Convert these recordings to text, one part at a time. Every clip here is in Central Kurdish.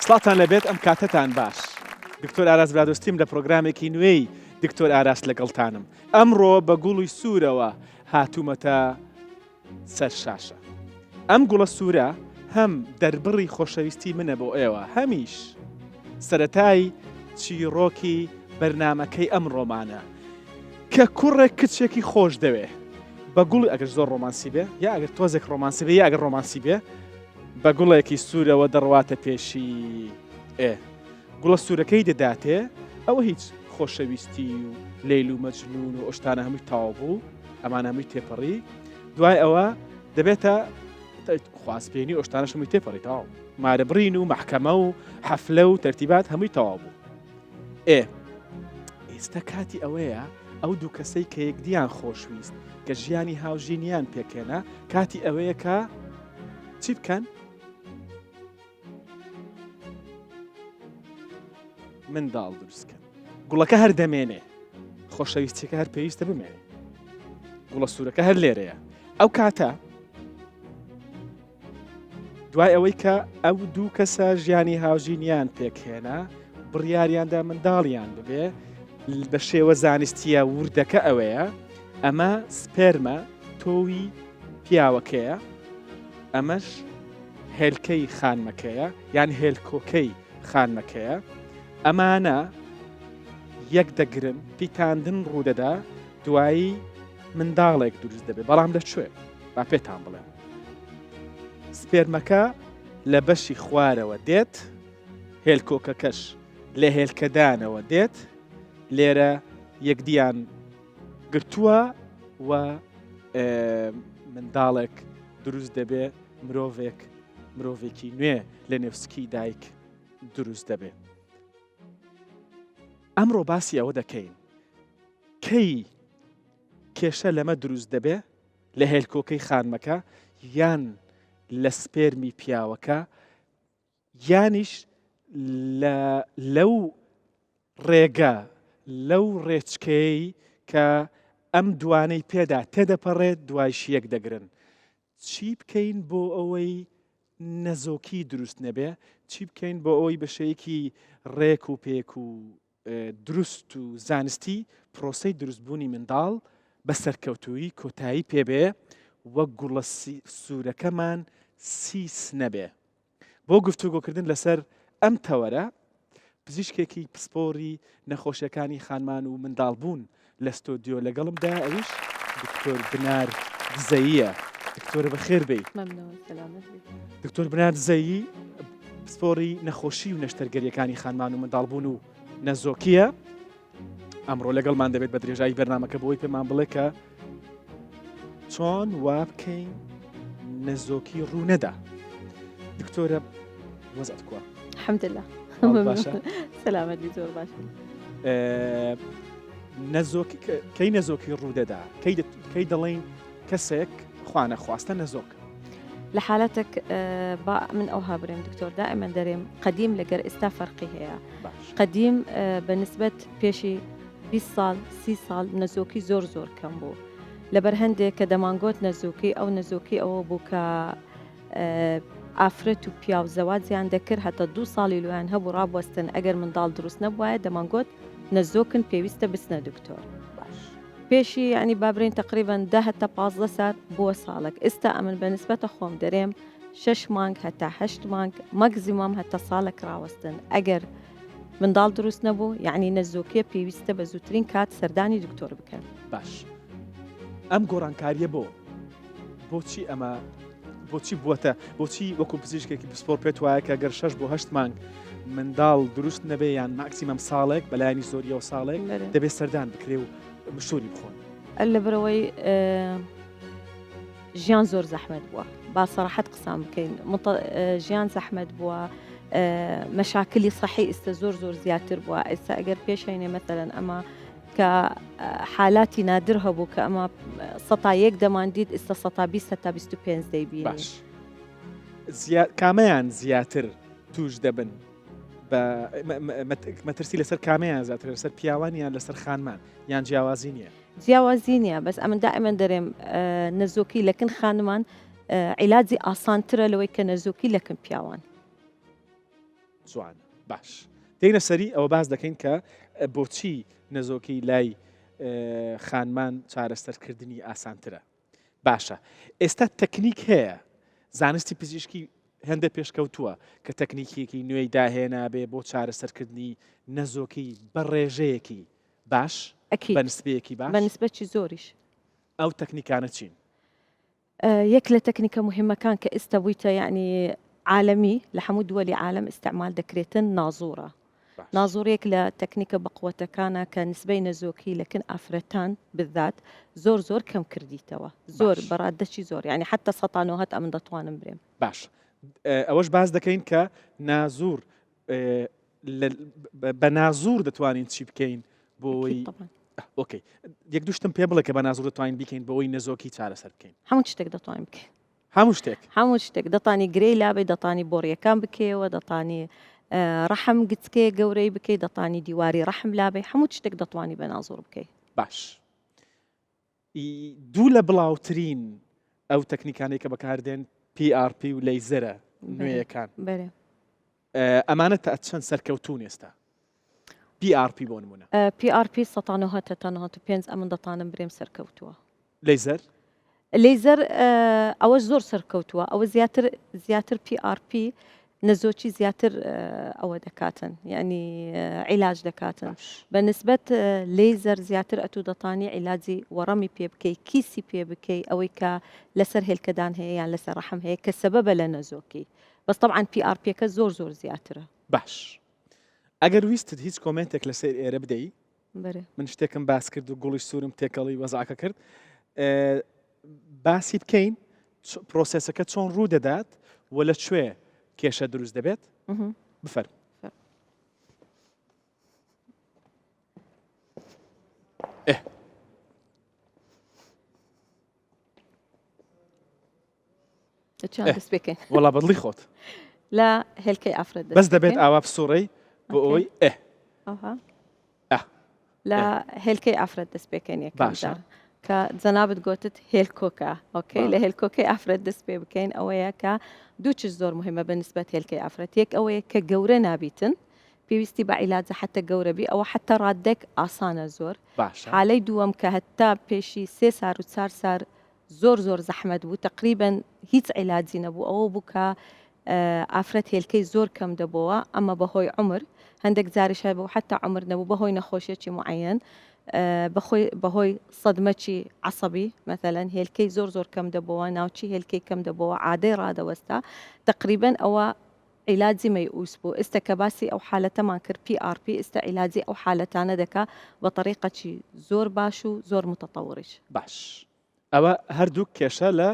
سڵاتان لەبێت ئەم کاتەتان باش دکتۆر ئاراس برادۆستیم لە پرۆگرامێکی نوێی دکتۆر ئاراس لەگەڵتانم ئەمڕۆ بە گوڵی سوورەوە هاتوومەتە سەر شاشە. ئەم گوڵە سوورە هەم دەربڕی خۆشەویستی منە بۆ ئێوە، هەمیش سەرەتای چیڕۆکی بەرنامەکەی ئەمڕۆمانە کە کوڕێک کچێکی خۆش دەوێ بە گوڵی ئەگەر زۆر ڕۆمانسی بێ یا ئەگەر تۆزێک ڕۆمانسی بێ یا ئەگەر ڕۆمانسی بێ بە گوڵێکی سوورەوە دەڕواتە پێشی ئێ گوڵە سوورەکەی دەداتێ ئەوە هیچ خۆشەویستی و لەیل و مەجنون و ئەو شتانە هەمووی تەواو بوو ئەمانە هەمووی تێپەڕی دوای ئەوە دەبێتە خوازبێنی ئەو شتانەش هەمووی تێپەڕی تەواو مارەبڕین و مەحکەمە و حەفلە و تەرتیبات هەمووی تەواو بوو ئێ ئێستا کاتی ئەوەیە ئەو دوو کەسەی کە یەکدیان خۆشویست کە ژیانی هاوژینیان پێکێنە کاتی ئەوەیە کە چی بکەن؟ منداڵ دروستکەن گوڵەکە هەر دەمێنێ خۆشەویستیەکە هەر پێویستە بمێنێ گوڵە سوورەکە هەر لێرەیە ئەو کاتە دوای ئەوەی کە ئەو دوو کەسە ژیانی هاوژینیان پێکهێنا بڕیاریاندا منداڵیان ببێ بە شێوە زانستیە وردەکە ئەوەیە ئەمە سپێرمە تۆوی پیاوەکەیە ئەمەش هێلکەی خانمەکەیە یان هێلکۆکەی خانمەکەیە ئەمانە یەک دەگرن پیتاندن ڕوودەدا دوایی منداڵێک دروست دەبێت بەڵام لە کوێ با پێتان بڵێم سپێرمەکە لە بەشی خوارەوە دێت هێلکۆکەکەش لە هێلکەدانەوە دێت لێرە یەکدیان گرتووە و منداڵێک دروست دەبێ مرۆڤێک مرۆڤێکی نوێ لە نێوسکی دایک دروست دەبێ ئەمڕۆ باسی ئەوە دەکەین کەی کێشە لەمە دروست دەبێ لە هێلکۆکەی خانمەکە یان لە سپێرمی پیاوەکە یانیش لە لەو ڕێگە لەو ڕێچکەیەی کە ئەم دوانەی پێدا تێدەپەڕێت دوایش یەک دەگرن. چی بکەین بۆ ئەوەی نەزۆکی دروست نەبێ؟ چی بکەین بۆ ئەوەی بە شێوەیەکی ڕێک و پێک و دروست و زانستی پرۆسەی دروستبوونی منداڵ بە سەرکەوتوویی کۆتایی پێبێ و گوڵە سوورەکەمان سیس نەبێ؟ بۆ گفتوگۆکردن لەسەر ئەم تەوەرە، پزیشکێکی پسپۆڕی نەخۆشیەکانی خانمان و منداڵبوون لە ستۆدیۆ لەگەڵمدایە ئەویش دکتۆر بنار دزەییە. دکتۆرە بەخێر بێی. مەمنون سەلامەت بی. دکتۆر بنار دزەیی پسپۆڕی نەخۆشی و نەشتەرگەریەکانی خانمان و منداڵبوون و نەزۆکیە. ئەمڕۆ لەگەڵمان دەبێت بە درێژایی بەرنامەکە بۆی پێمان بڵێ کە چۆن وا بکەین نەزۆکی ڕوو نەدا دکتۆرە وەزعت کووە الحمدلله باشە سەلامەت بی زۆر باش نەزۆکی کەی نەزۆکی ڕوودەدا کەی دەڵین کەسێک خوانە خواستە نەزۆک لە حالەتێک با من ئەوها برێم دکتۆر دائما دەرێم قەدیم لەگەر ئێستا فەرقی هەیە قەدیم بە نسبەت پێشی 20 ساڵ سی ساڵ نەزۆکی زۆر زۆر کەم بوو لەبەر هەندێک کە دەمانگۆت نەزۆکی ئەو نەزۆکی ئەوە بوو کە ئافرەت و پیاو زەواجیان دەکرد هەتا دوو ساڵی لۆیان هەبوو ڕابوەستن ئەگەر منداڵ دروست نەبوایە دەمانگۆت نەزۆکن پێویستە بچنە دکتۆر باش. پێشی یانی با برێین تەقریبەن دە هەتا 15 سار بووە ساڵێک ئێستا ئەمن بە نسبەتە خۆم دەرێم شەش مانگ هەتا هەشت مانگ مەگزیمۆم هەتا ساڵێک ڕاوەستن ئەگەر منداڵ دروست نەبوو یعنی نەزۆکیە پێویستە بە زووترین کات سەردانی دکتۆر بکەن. باش ئەم گۆڕانکاریە بۆ؟ بۆچی ئەمە بۆچی بووەتە بۆچی وەکو پزیشکێکی پسپۆر پێت وایە کە گەر شەش بۆ هەشت مانگ منداڵ دروست نەبێ یان ماکسیمەم ساڵێک بەلایانی زۆریەوە ساڵێک دەبێت سەردان بکرێ و مشوری بخۆن لەبەرەوەی ژیان زۆر زەحمەت بووە با سەراحەت قسان بکەین ژیان زەحمەت بووە مەشاکلی سەحی ئێستا زۆر زۆر زیاتر بووە ئێستا ئەگەر پێشینێ مەسەلەن ئەمە کە حالاتی نادر هەبوو کە ئەمە سەتا یەک دەمان دیت ئێستا سەتا 20 هەتا 25 دەیبینی. باش کامەیان زیاتر توش دەبن بە مەترسی لەسەر کامەیان زیاتر لەسەر پیاوان یان لەسەر خانمان یان جیاوازی نییە؟ جیاوازی نییە بەس ئەمن دائما دەرێم نەزۆکی لەکن خانمان عیلاجی ئاسانترە لەوەی کە نەزۆکی لەکن پیاوان. جوانە باش دێینە سەری ئەوە باس دەکەین کە بۆچی نەزۆکی لای خانمان چارەسەرکردنی ئاسانترە باشە ئێستا تەکنیک هەیە زانستی پزیشکی هێندە پێشکەوتووە کە تەکنیکێکی نوێی داهێنابێ بۆ چارەسەرکردنی نەزۆکی بە ڕێژەیەکی باش ئەکید بە نسبەیەکی باش بە نسبەکی زۆریش. ئەو تەکنیکانە چین؟ یەک لە تەکنیکە موهیمەکان کە ئیستا بوویتە یەعنی عالەمی لە هەموو دووەلی عالەم ئیستعمال دەکرێتن نازوڕە. باش. نازوڕ یەک لە تەکنیکە بەقوەتەکانە کە نسبەی نەزۆکی لە کن ئافرەتان بالذات زۆر زۆر کەم کردیتەوە زۆر باش. بە ڕادەکی زۆر یەعنی حەتتا سەتا نۆهەت ئەمن دەتوانم برێم. باش ئەوەش باس دەکەین کە نازوڕ بە نازور دەتوانین چی بکەین بۆی okay یەک دوشتم پێ بڵێ کە بە نازور دەتوانین بیکەین بۆی نەزۆکی چارەسەر بکەین هەموو شتێک دەتوانین بکەین هەموو شتێک هەموو شتێک دەتانی گرێی لابێ دەتانی بۆڕیەکان بکەیەوە دەتانی ڕەحم گچکەیە گەورەی بکەی دەتانی دیواری ڕەحم لابێ هەموو شتێک دەتوانی بە نازور بکەی باش دوو لە بڵاوترین ئەو تەکنیکانەی کە بەکاردێن PRP و لەیزەرە نوێیەکان ئەمانە تا چەند سەرکەوتوون ئێستا PRP بۆ نمونە؟ PRP سەتا نۆهەد هەتا 95 ئەمن دەتانم برێم سەرکەوتووە. لەیزەر؟ لەیزەر ئەوەش زۆر سەرکەوتووە ئەوە زیاتر زیاتر PRP نەزۆکی زیاتر ئەوە دەکاتن یعنی عیلاج دەکاتن بە نسبەت لەیزەر زیاتر ئەتوو دەتانی عیلاجی وەڕەمی پێ بکەی کیسی پێ بکەی ئەوەی کە لەسەر هێلکەدان هەیە یان لەسەر ڕەحم هەیە کە سەبەبە لە نەزۆکی بەس تەبعەن PRP ەکە زۆر زۆر زیاترە. باش ئەگەر ویستت هیچ comment ێک لەسەر ئێرە بدەی بەرێ. من شتێکم باس کرد و گوڵی سوورم تێکەڵی وەزعەکە کرد باسی بکەین process ەکە چۆن ڕوو دەدات و لە کوێ کێشە دروست دەبێت بفەر ئێ دەست پێکەین وەڵا بەدڵی خۆت لە هێلکەی ئافرەت بەس دەبێت ئاوا بسوڕی بۆ ئەوەی ئێ لە هێلکەی ئافرەت دەست پێکەین باشە کە جەنابت گوتت هێلکۆکە okay لە هێلکۆکەی ئافرەت دەست پێ بکەین ئەوەیە کە دوو چش زۆر مهمە بە نسبەت هێلکەی ئافرەت یەک ئەوەیە کە گەورە نابیتن پێویستی بە عیلاجە حتە گەورە بی ئەوە حتە ڕاددەک ئاسانە زۆر باشە حالەی دووەم کە هەتا پێشی سێ سار و چار سار زۆر زۆر زەحمەت بوو تەقریبەن هیچ عیلاجی نەبوو ئەوە بوو کە ئافرەت هێلکەی زۆر کەم دەبۆوە ئەمە بەهۆی عمر هەندێک جاریش هەبوو حتا عمر نەبوو بەهۆی نەخۆشیەکی معەن بەخۆی بەهۆی سەدمەکی عەسەبی مەثەلەن هێلکەی زۆر زۆر کەم دەبۆوە ناوچی هێلکەی کەم دەبۆوە عادەی ڕادەوەستا تەقریبەن ئەوە عیلاجی مەیئوس بوو ئێستا کە باسی ئەو حالەتەمان کرد PRP ئێستا عیلاجی ئەو حالەتانە دەکا بە تەریقەکی زۆر باش و زۆر متطوریش. باش ئەوە هەردووک کێشە لە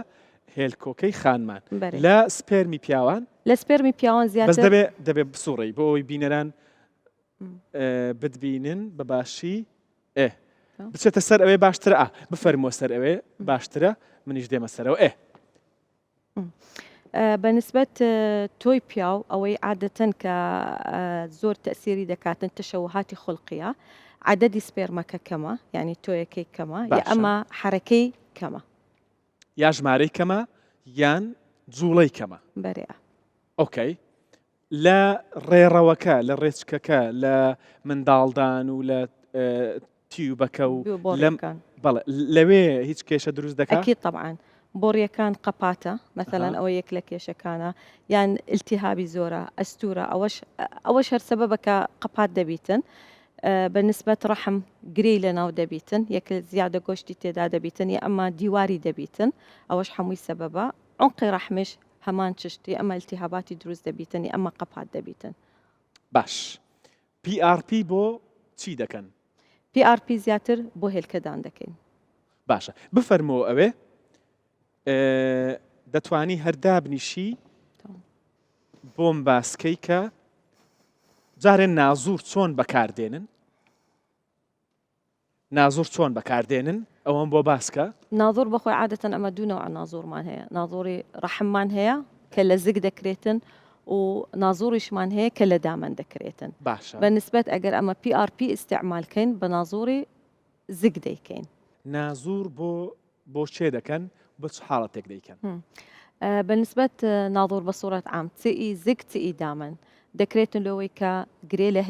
هێلکۆکەی خانمان بەرێ. لە سپێرمی پیاوان لە سپێرمی پیاوان بەس زیاتر دەبێ دەبێ بسوڕێی بۆ ئەوەی بینەران بتبینن بە باشی ئێ بچێتە سەر ئەوێ باشترە ئا بفەرمووە سەر ئەوێ باشترە منیش دێمە سەرەوە ئێ بە نسبەت تۆی پیاو ئەوەی عادەتەن کە زۆر تەسیری دەکاتن تەشەوهاتی خولقیە عددی سپێرمەکە کەمە یعنی تۆیەکەی کەمە یا ئەمە حرەکەی کەمە یا ژمارەی کەمە یان جوڵەی کەمە بەرێ okay لە ڕێڕەوەکە، لە ڕێچکەکە، لە منداڵدان و لە tube ەکە و لەم بۆڕیەکان. بەڵێ لەوێ هیچ کێشە دروست دەکا؟ ئەکید تەبعەن بۆڕیەکان قەپاتە مەسەلەن ئەوە یەک لە کێشەکانە یان ئیلتیهابی زۆرە ئەستورە ئەوەش ئەوەش هەر سەبەبە کە قەپات دەبیتن بە نسبەت ڕەحم گرێی لەناو دەبیتن یەک زیادە گۆشتی تێدا دەبیتن یا ئەمما دیواری دەبیتن ئەوەش حەمووی سەبەبە عونقی ڕەحمیش هەمان چشت یە ئەمە التهاباتی دروست دەبیتن یە ئەمە قەپات دەبیتن. باش PRP بۆ چی دەکەن؟ PRP زیاتر بۆ هێلکەدان دەکەین. باشە بفەرموو ئەوێ دەتوانی هەر دابنیشی بۆم باسکەی کە جارێ نازور چۆن بەکاردێنن؟ نازوڕ چۆن بەکار دێنن ئەوەم بۆ باس کە. نازوڕ بەخۆی عادەتەن ئەمە دوو نەوع نازوڕمان هەیە نازوڕی ڕەحممان هەیە کە لە زگ دەکرێتن و نازوڕیشمان هەیە کە لە دامەن دەکرێتن باشە. بە نسبەت ئەگەر ئەمە PRP ئیستعمال کەین بە نازوڕی زگ دەیکەین. نازوڕ بۆ بۆ کێ دەکەن بە چ حاڵەتێک دەیکەن؟ بە نسبەت ناظور بە سوڕەت عام چ ئی زگ چ ئی دامەن. دەکرێتن لەوەی کە گرێ لە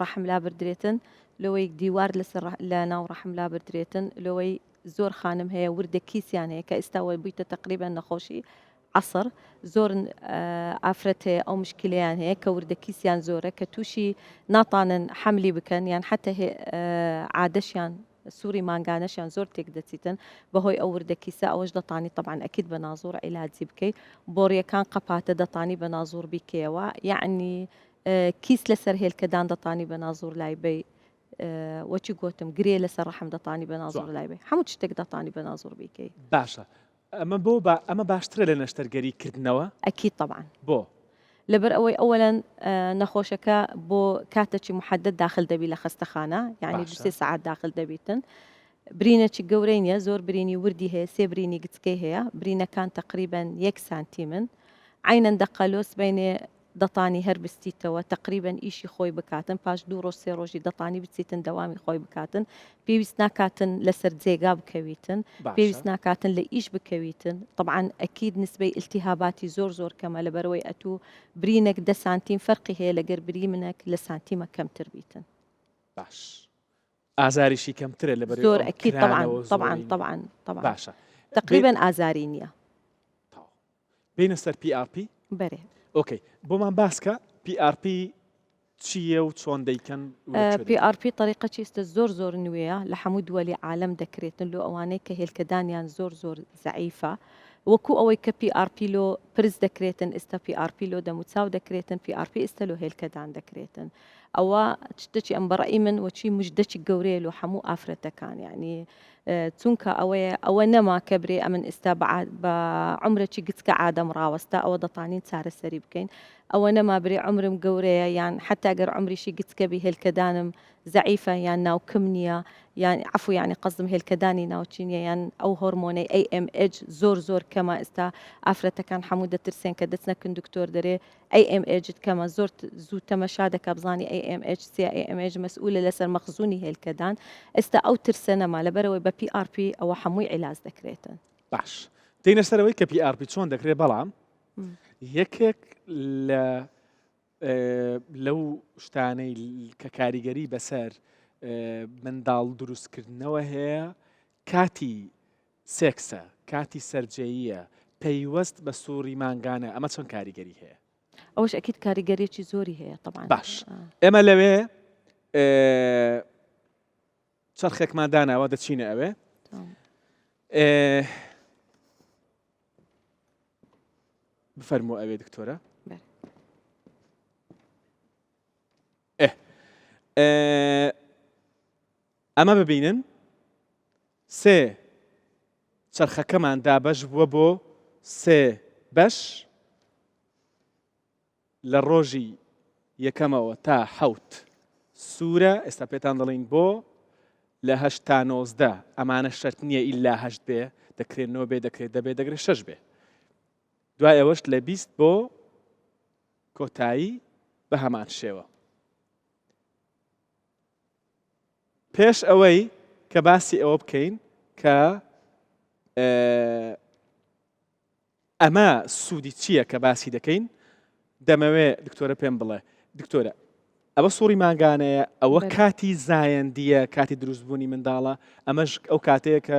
ڕەحم لابردرێتن، لەوەی دیوار لەسەر لە ناو ڕەحم لابردرێتن، لەوەی زۆر خانم هەیە وردە کیسیان هەیە کە ئیستا وە بوویتە تەقریبەن نەخۆشی عەسڕ، زۆر ئافرەت هەیە ئەو مشکلەیان هەیە کە وردە کیسیان زۆرە کە تووشی ناتانن حەملی بکەن یان حەتە عادەشیان سوڕی مانگانەشیان زۆر تێک دەچیتن بەهۆی ئەو وردە کیسە ئەوەش دەتانی تەبعەن ئەکید بە نازوڕ عیلاجی بکەی بۆڕیەکان قەپاتە دەتانی بە نازوڕ بیکەیەوە یەعنی کیس لەسەر هێلکەدان دەتانی بە نازوڕ لای بەی وەچی گۆتم گرێ لەسەر ڕەحم دەتانی بە نازوڕ لای بەی هەموو شتێک دەتانی بە نازوڕ بیکەی. باشە ئەمە بۆ با ئەمە باشترە لە نەشتەرگەری کردنەوە؟ ئەکید تەبعەن. بۆ؟ لەبەر ئەوەی ئەوەلەن نەخۆشەکە بۆ کاتەکی محەدەد داخل دەبی لە خەستەخانە یعنی دو سێ سەعات داخل دەبیتن برینەکی گەورەی نیە زۆر برینی وردی هەیە سێ برینی گچکەی هەیە برینەکان تەقریبەن یەک سانتیمن عەینەن دەقەلۆ سبەینێ دەتانی هەر بستیتەوە تەقریبەن ئیشی خۆی بکاتن پاش دوو ڕۆژ سێ ڕۆژی دەتانی بچیتن دەوامی خۆی بکاتن پێویست ناکاتن لەسەر جێگا بکەویتن پێویست ناکاتن لە ئیش بکەویتن طبعا ئەکید نسبەی ئیلتیهاباتی زۆر زۆر کەمە لەبەرەوەی ئەتوو برینێک دە سانتیم فەرقی هەیە لەگەر بریمنەک لە سانتیمە کەمتر بیتن. باش ئازاریشی کەمترە لەبەر زۆر ئەکید طبعا طبعا طبعا طبعا باشە تقریبا ئازاری نییە. بینە سەر PRP؟ بەرێ. okay بۆمان باسکە PRP چییە و چۆن دەیکەن و لە کوێ دەیکەن؟ PRP تەریقەکی ئیستە زۆر زۆر نوێیە لە حەموو دووەلی عالەم دەکرێتن لۆ ئەوانەی کە هێلکەدانیان زۆر زۆر زەعیفە وەکوو ئەوەی کە PRP لۆ پرس دەکرێتن ئیستە PRP لۆ دەموچاو دەکرێتن PRP ئیستە لۆ هێلکەدان دەکرێتن ئەوە چتەکی ئەم بە ڕەئی من وەچی مژدەکی گەورەیە لۆ حەموو ئافرەتەکان یانی چونکە ئەوەیە ئەوە نەما کە برێ ئەمن ئیستا بە عومرەکی گچکە عادەم ڕاوەستا ئەوە دەتانین چارەسەری بکەین ئەوە نەما برێ عومرم گەورەیە یان حەتا گەر عومریشی گچکە بی هێلکەدانم زەعیفە یان ناوکم نییە یان عەفو یانی قەزدم هێلکەدانی ناوچی نییە یان ئەو هۆرمۆنەی AMH زۆر زۆر کەمە ئێستا ئافرەتەکان حەموو دەترسێن کە دەچنە کن دکتۆر دەرێ AMH ت کەمە زۆر زوو تەمەشا دەکا بزانی AMH چیە AMH مەسئولە لەسەر مەخزونی هێلکەدان ئێستا ئەو ترسە نەما لەبەرئەوەی بە PRP ئەوە حەمووی عیلاج دەکرێتن. باش دێینە سەرەوەی کە PRP چۆن دەکرێت بەڵام یەکێک لە لەو شتانەی کە کاریگەری بەسەر منداڵ دروستکردنەوە هەیە کاتی سێکسە، کاتی سەرجێییە، پەیوەست بە سوڕی مانگانە، ئەمە چۆن کاریگەری هەیە؟ ئەوەش ئەکید کاریگەریەکی زۆری هەیە تەبعەن. باش ئێمە لەوێ چەرخێکمان داناوە دەچینە ئەوێ. بفەرموو ئەوێ دکتۆرە. ئەمە ببینن سێ چەرخەکەمان دابەش بووە بۆ سێ بەش لە ڕۆژی یەکەمەوە تا حەوت سوورە ئێستا پێتان دەڵین بۆ لە هەشت تا 19 ئەمانە شەرت نییە ئیلا هەشت بێ دەکرێت نۆ بێ دەکرێت دەبێ دەگرێت شەش بێ دوای ئەوەش لە 20 بۆ کۆتایی بە هەمان شێوە پێش ئەوەی کە باسی ئەوە بکەین کە ئەمە سوودی چییە کە باسی دەکەین دەمەوێ دکتۆرە پێم بڵێ دکتۆرە ئەوە سوڕی مانگانەیە ئەوە کاتی زایەندیە کاتی دروستبوونی منداڵە ئەمەش ئەو کاتەیە کە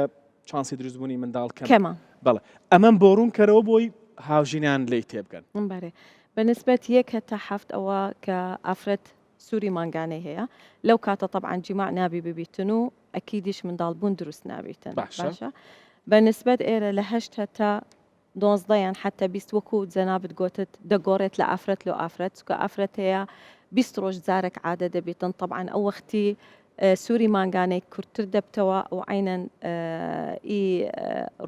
چانسی دروستبوونی منداڵ کەمە بەڵێ ئەمەم بۆ ڕوون کەرەوە بۆی هاوژینان لی تێبگەن بەێ بەنسبەت یەک هەتا هەفت ئەوە کە ئافرەت سوری مانگانەی هەیە لەو کاتە تەبعەن جیماع نابی ببیتن و ئەکیدیش منداڵ بوون دروست نابیتن باشە بە نسبەت ئێرە لە هەشت هەتا دۆزدە یان حەتە 20 وەکو جەنابت گۆتت دەگۆڕێت لە ئافرەت لۆ ئافرەت چکە ئافرەت هەیە 20 ڕۆژ جارێک عادە دەبیتن تەبعەن ئەو وەختی سوری مانگانەی کورتتر دەبتەوە و عینەن ئی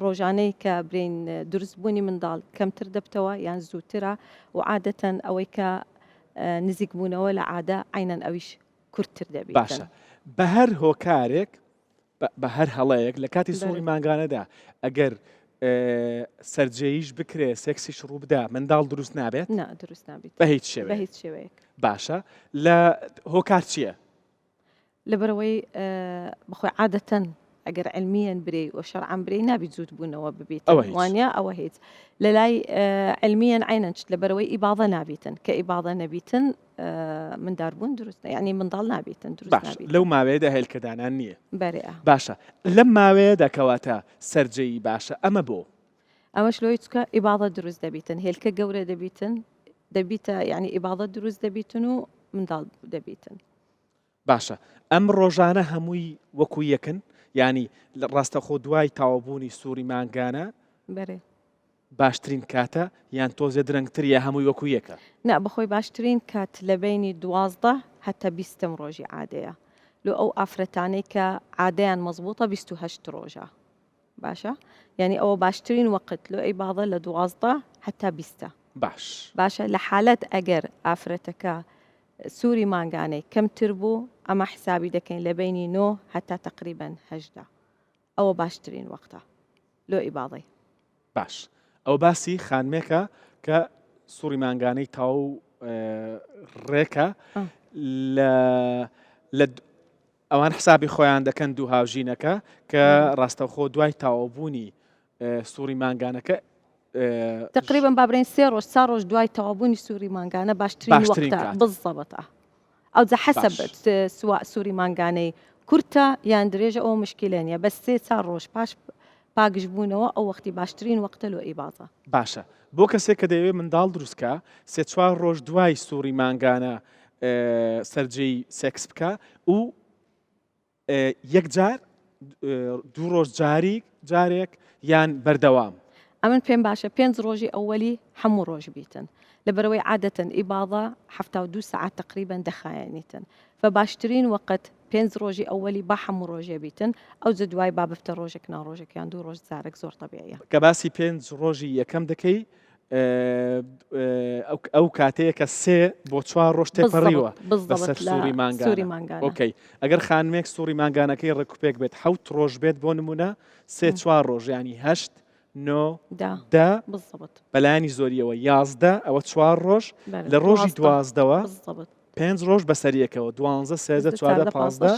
ڕۆژانەی کە برین دروستبوونی منداڵ کەمتر دەبتەوە یان زووترە و عادەتەن ئەوەی کە نزیکبوونەوە لە عادە عەینەن ئەویش کورتتر دەبیتن. باشە بە هەر هۆکارێک بە هەر هەڵەیەک لە کاتی سوڕی مانگانەدا ئەگەر سەرجێیش بکرێ سێکسیش ڕووبدا منداڵ دروست نابێت؟ نا دروست نابێت بە هیچ شێوەیەک. بە هیچ شێوەیەک. باشە لە هۆکار چییە؟ لەبەرئەوەی بەخۆی عادەتەن. ئەگەر علمیەن برێی و شەرعەن برێی نابیت زووت بوونەوە ببیتن ئەوە هیچ. وانە ئەوە هیچ لەلای علمیەن عینەن چت لەبەرەوەی ئیباضە نابیتن کە ئیباضە نەبیتن مندار بوون دروست یعنی منداڵ نابیتن دروست باش نابیتن. لەو ماوەیەدا هێلکەدانان نییە بەرێ. باشە لەم ماوەیەدا کەواتە سەرجێیی باشە ئەمە بۆ؟ ئەمەش لۆی چکە ئیباضە دروست دەبیتن هێلکە گەورە دەبیتن دەبیتە یعنی ئیباضە دروست دەبیتن و منداڵ دەبیتن. باشە ئەم ڕۆژانە هەمووی وەکو یەکن یانی ڕاستەخۆ دوای تەواوبوونی سوڕی مانگانە بەرێ. باشترین کاتە یان تۆزێ درەنگتر یا هەمووی وەکو یەکە؟ نا بەخۆی باشترین کات لە بەینی 12 هەتا بیستم ڕۆژی عادەیە لۆ ئەو ئافرەتانەی کە عادەیان مەزبوتە 28 ڕۆژە باشە یعنی ئەوە باشترین وەقت لۆ ئیباضە لە 12 هەتا بیستە باش. باشە لە حالەت ئەگەر ئافرەتەکە سوری مانگانەی کەمتر بوو ئەمە حسابی دەکەین لە بەینی نۆ هەتا تەقریبەن 18 ئەوە باشترین وەقتە لۆ ئیباضەی. باش ئەوە باسی خانمێکە کە سوڕی مانگانەی تەواو ڕێکە لە لە ئەوان حسابی خۆیان دەکەن دوو هاوژینەکە کە ڕاستەوخۆ دوای تەواوبوونی سوڕی مانگانەکە تقریبا با برێن سێ ڕۆژ چا ڕۆژ دوای تەواوبوونی سووری مانگانە باشترین وەختە بزەبتە ئەوجا حەسەب سوا سووری مانگانەی کورتە یان درێژە ئەوە مشکلە نیە بەس سێ چار ڕۆژ پاش پاکژ بوونەوە ئەو وەختی باشترین وەختە لۆ ئیباضە. باشە بۆ کەسێک کە دەیەوێت منداڵ دروست کا سێ چوار ڕۆژ دوای سوڕی مانگانە سەرجێی سێکس بکا و یەک جار دوو ڕۆژ جاریک جارێک یان بەردەوام؟ ئەمن پێم باشە پێنج ڕۆژی ئەوەلی هەموو ڕۆژ بیتن لەبەرئەوەی عادەتەن ئیباضە 72 سەعات تەقریبەن دەخایەنیتن فە باشترین وەقت پێنج ڕۆژی ئەوەلی با هەموو ڕۆژێ بیتن ئەوجە دوای با ببتە ڕۆژێک نا ڕۆژێک یان دوو ڕۆژ جارێک زۆر تەبیعیە. کە باسی پێنج ڕۆژی یەکەم دەکەی ئەو کاتەیە کە سێ بۆ چوار ڕۆژ تێپەڕیوە بەسەر سوڕی مانگانە. okay ئەگەر خانمێک سوڕی مانگانەکەی ڕێکوپێک بێت حەوت ڕۆژ بێت بۆ نمونە سێ چوار ڕۆژ ینی هەشت نۆ دە بەلایانی زۆریەوە 11 ئەوە چوار ڕۆژ لە ڕۆژی دوازدەوە پێنج ڕۆژ بەسەریەکەوە دوانزە سێزە چواردە پازدە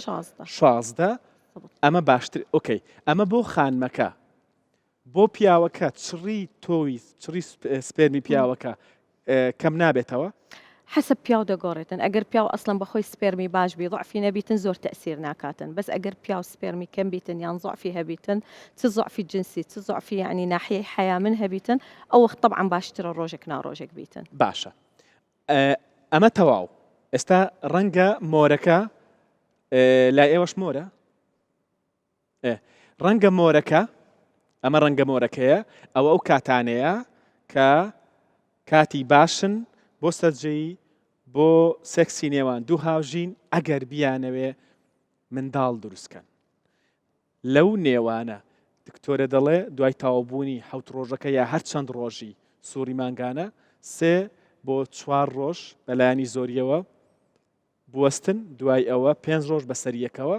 شازدە ئەمە باشتر okay ئەمە بۆ خانمەکە بۆ پیاوەکە چڕی تۆوی چڕی سپێرمی پیاوەکە کەم نابێتەوە؟ حەسەب پیاو دەگۆڕێتن ئەگەر پیاو ئەسڵەن بەخۆی سپێرمی باش بی ضعفی نەبیتن زۆر تەئسیر ناکاتن بەس ئەگەر پیاو سپێرمی کەم بیتن یان ضعفی هەبیتن چ ضعفی جنسی چ ضعفی یەعنی ناحیەی حەیا من هەبیتن ئەو وەخت تەبعەن باشترە ڕۆژێک نا ڕۆژێک بیتن. باشە ئەمە تەواو ئێستا ڕەنگە مۆرەکە لای ئێوەش مۆرە؟ ئێ ڕەنگە مۆرەکە ئەمە ڕەنگە مۆرەکەیە ئەوە ئەو کاتانەیە کە کاتی باشن بۆ سەرجێی بۆ سێکسی نێوان دوو هاوژین ئەگەر بیانەوێ منداڵ دروستکەن لەو نێوانە دکتۆرە دەڵێ دوای تەواوبوونی حەوت ڕۆژەکە یا هەر چەند ڕۆژی سوڕی مانگانە سێ بۆ چوار ڕۆژ بەلایەنی زۆریەوە بوەستن دوای ئەوە پێنج ڕۆژ بەسەر یەکەوە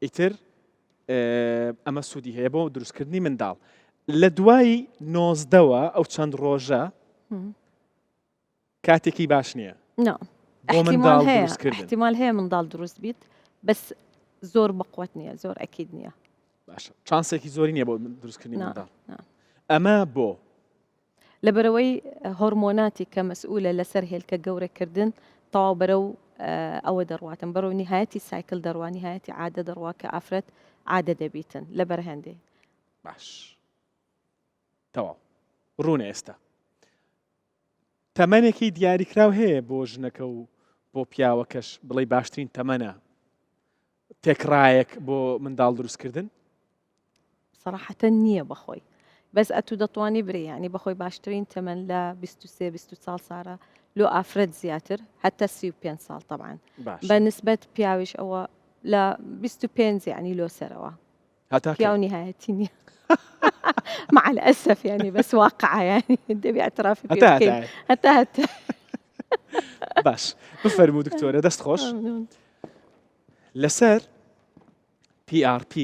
ئیتر ئەمە سوودی هەیە بۆ دروستکردنی منداڵ لە دوای نۆزدەوە ئەو چەند ڕۆژە کاتێکی باش نییە بۆ منداڵ دروستکردن احتیمال هەیە منداڵ دروست بیت بەس زۆر بەقوت نییە زۆر ئەکید نییە باشە چانسێکی زۆری نییە بۆ دروستکردنی منداڵ ئەمە بۆ لەبەرئەوەی هۆرمۆناتی کە مەسئولە لەسەر هێلکە گەورە کردن تەواو بەرەو ئەوە دەڕواتن بەرەو نیهایەتی cycle دەڕوا نیهایەتی عادە دەڕوا کە ئافرەت عادە دەبیتن لەبەر هەندێ. باش تەواو ڕوونە ئێستا تەمەنێکی دیاریکراو هەیە بۆ ژنەکە و بۆ پیاوەکەش بڵێ باشترین تەمەنە تێکڕایەک بۆ منداڵ دروستکردن؟ سەراحەتەن نییە بەخۆی بەس ئەتوو دەتوانی برێ یعنی بەخۆی باشترین تەمەن لە 23 20 ساڵ سارە لۆ ئافرەت زیاتر هەتا 35 ساڵ طبعا بە نسبەت پیاویش ئەوە لە 25 یعنی لۆ سەرەوە هەتا پیاو نهایەتی نییە مع الأسف يعني بس واقعة يعني دەبێ اعترافی پێ بکەین هەتا هەتا باش بفەرموو دکتۆرە دەست خۆش لەسەر PRP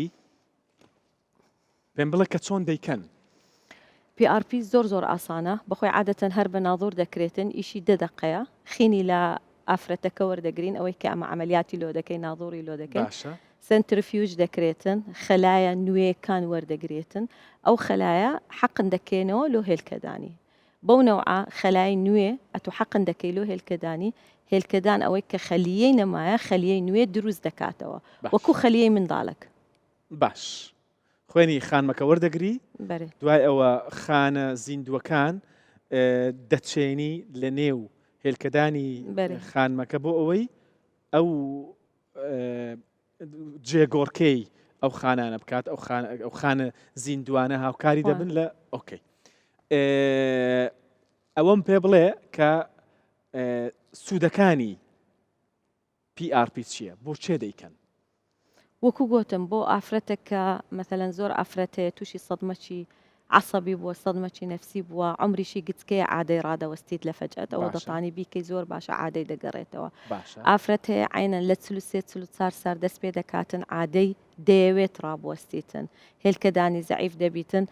پێم بڵێ کە چۆن دەیکەن؟ PRP زۆر زۆر ئاسانە بەخۆی عادەتەن هەر بە ناظور دەکرێتن ئیشی دە دەقەیە خینی لە ئافرەتەکە وەردەگرین ئەوەی کە ئەمە عملیاتی لۆ دەکەین ناظوری لۆ دەکەین باشە. Centrifuge دەکرێتن، خەلایە نوێیەکان وەردەگرێتن، ئەو خەلایە حەقن دەکەێنەوە لۆ هێلکەدانی. بەو نەوعە خەلای نوێ ئەتوو حەقن دەکەی لۆ هێلکەدانی، هێلکەدان ئەوەی کە خەلیەی نەمایە خەلیەی نوێ دروست دەکاتەوە باش. وەکوو خەلیەی منداڵەک. باش. خوێنی خانمەکە وەردەگری، بەرێ. دوای ئەوە خانە زیندووەکان دەچێنی لە نێو هێلکەدانی بەرێ. خانمەکە بۆ ئەوەی ئەو جێگۆڕکێی ئەو خانانە بکات ئەو ئەو خانە زیندوانە هاوکاری دەبن لە okay ئەوەم پێ بڵێ کە سوودەکانی PRP چییە بۆ چێ دەیکەن؟ وەکو گۆتم بۆ ئافرەتێک کە مەسەلەن زۆر ئافرەت هەیە تووشی سەدمەکی عەسەبی بووە سەدمەکی نەفسی بووە عومریشی گچکەیە عادەی ڕادەوەستیت لە فەجئەت ئەوە باشە. دەتانی بیکەی زۆر باشە عادەی دەگەڕێتەوە باشە. ئافرەت هەیە عەینەن لە 43 44 سار دەست پێ دەکاتن عادەی دەیەوێت ڕابوەستیتن هێلکەدانی زەعیف دەبیتن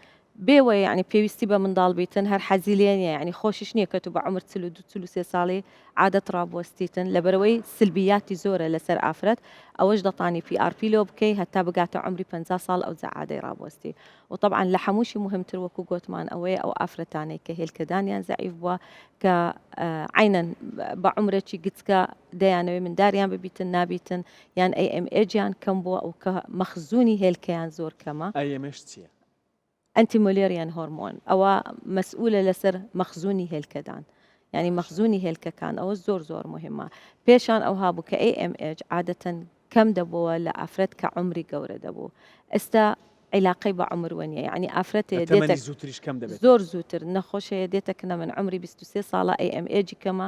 بێوە یەعنی پێویستی بە منداڵ بیتن هەر حەزی لێ نیە یەعنی خۆشیش نیە کە تو بە عومر 42 43 ساڵی عادەت ڕابوەستیتن لەبەرئەوەی سلبیاتی زۆرە لەسەر ئافرەت ئەوەش دەتانی PRP لۆ بکەی هەتا بگاتە عومری 50 ساڵ ئەوجا عادەی ڕابوەستی و تەبعەن لە حەمووشی موهمتر وەکو گۆتمان ئەوەیە ئەو ئافرەتانەی کە هێلکەدانیان زەعیف بووە کە عەینەن بە عومرەکی گچکە دەیانەوێ منداریان ببیتن نابیتن یان AMH یان کەم بووە و کە مەخزونی هێلکەیان زۆر کەمە. AMH چییە؟ Anti Müllerian hormone ئەوە مەسئولە لەسەر مەخزونی هێلکەدان یانی مەخزونی هێلکەکان ئەوە زۆر زۆر مهمە پێشان ئەوها بوو کە AMH عادەتەن کەم دەبۆوە لە ئافرەت کە عومری گەورە دەبوو ئێستا عیلاقەی بە عومروە نیە یانی ئافرەتێ لە تەمەنی دێتە زووتریش کەم دەبێتەوە. زۆر زووتر نەخۆشەیە دێتە کنە من عومری 23 ساڵە AMH ی کەمە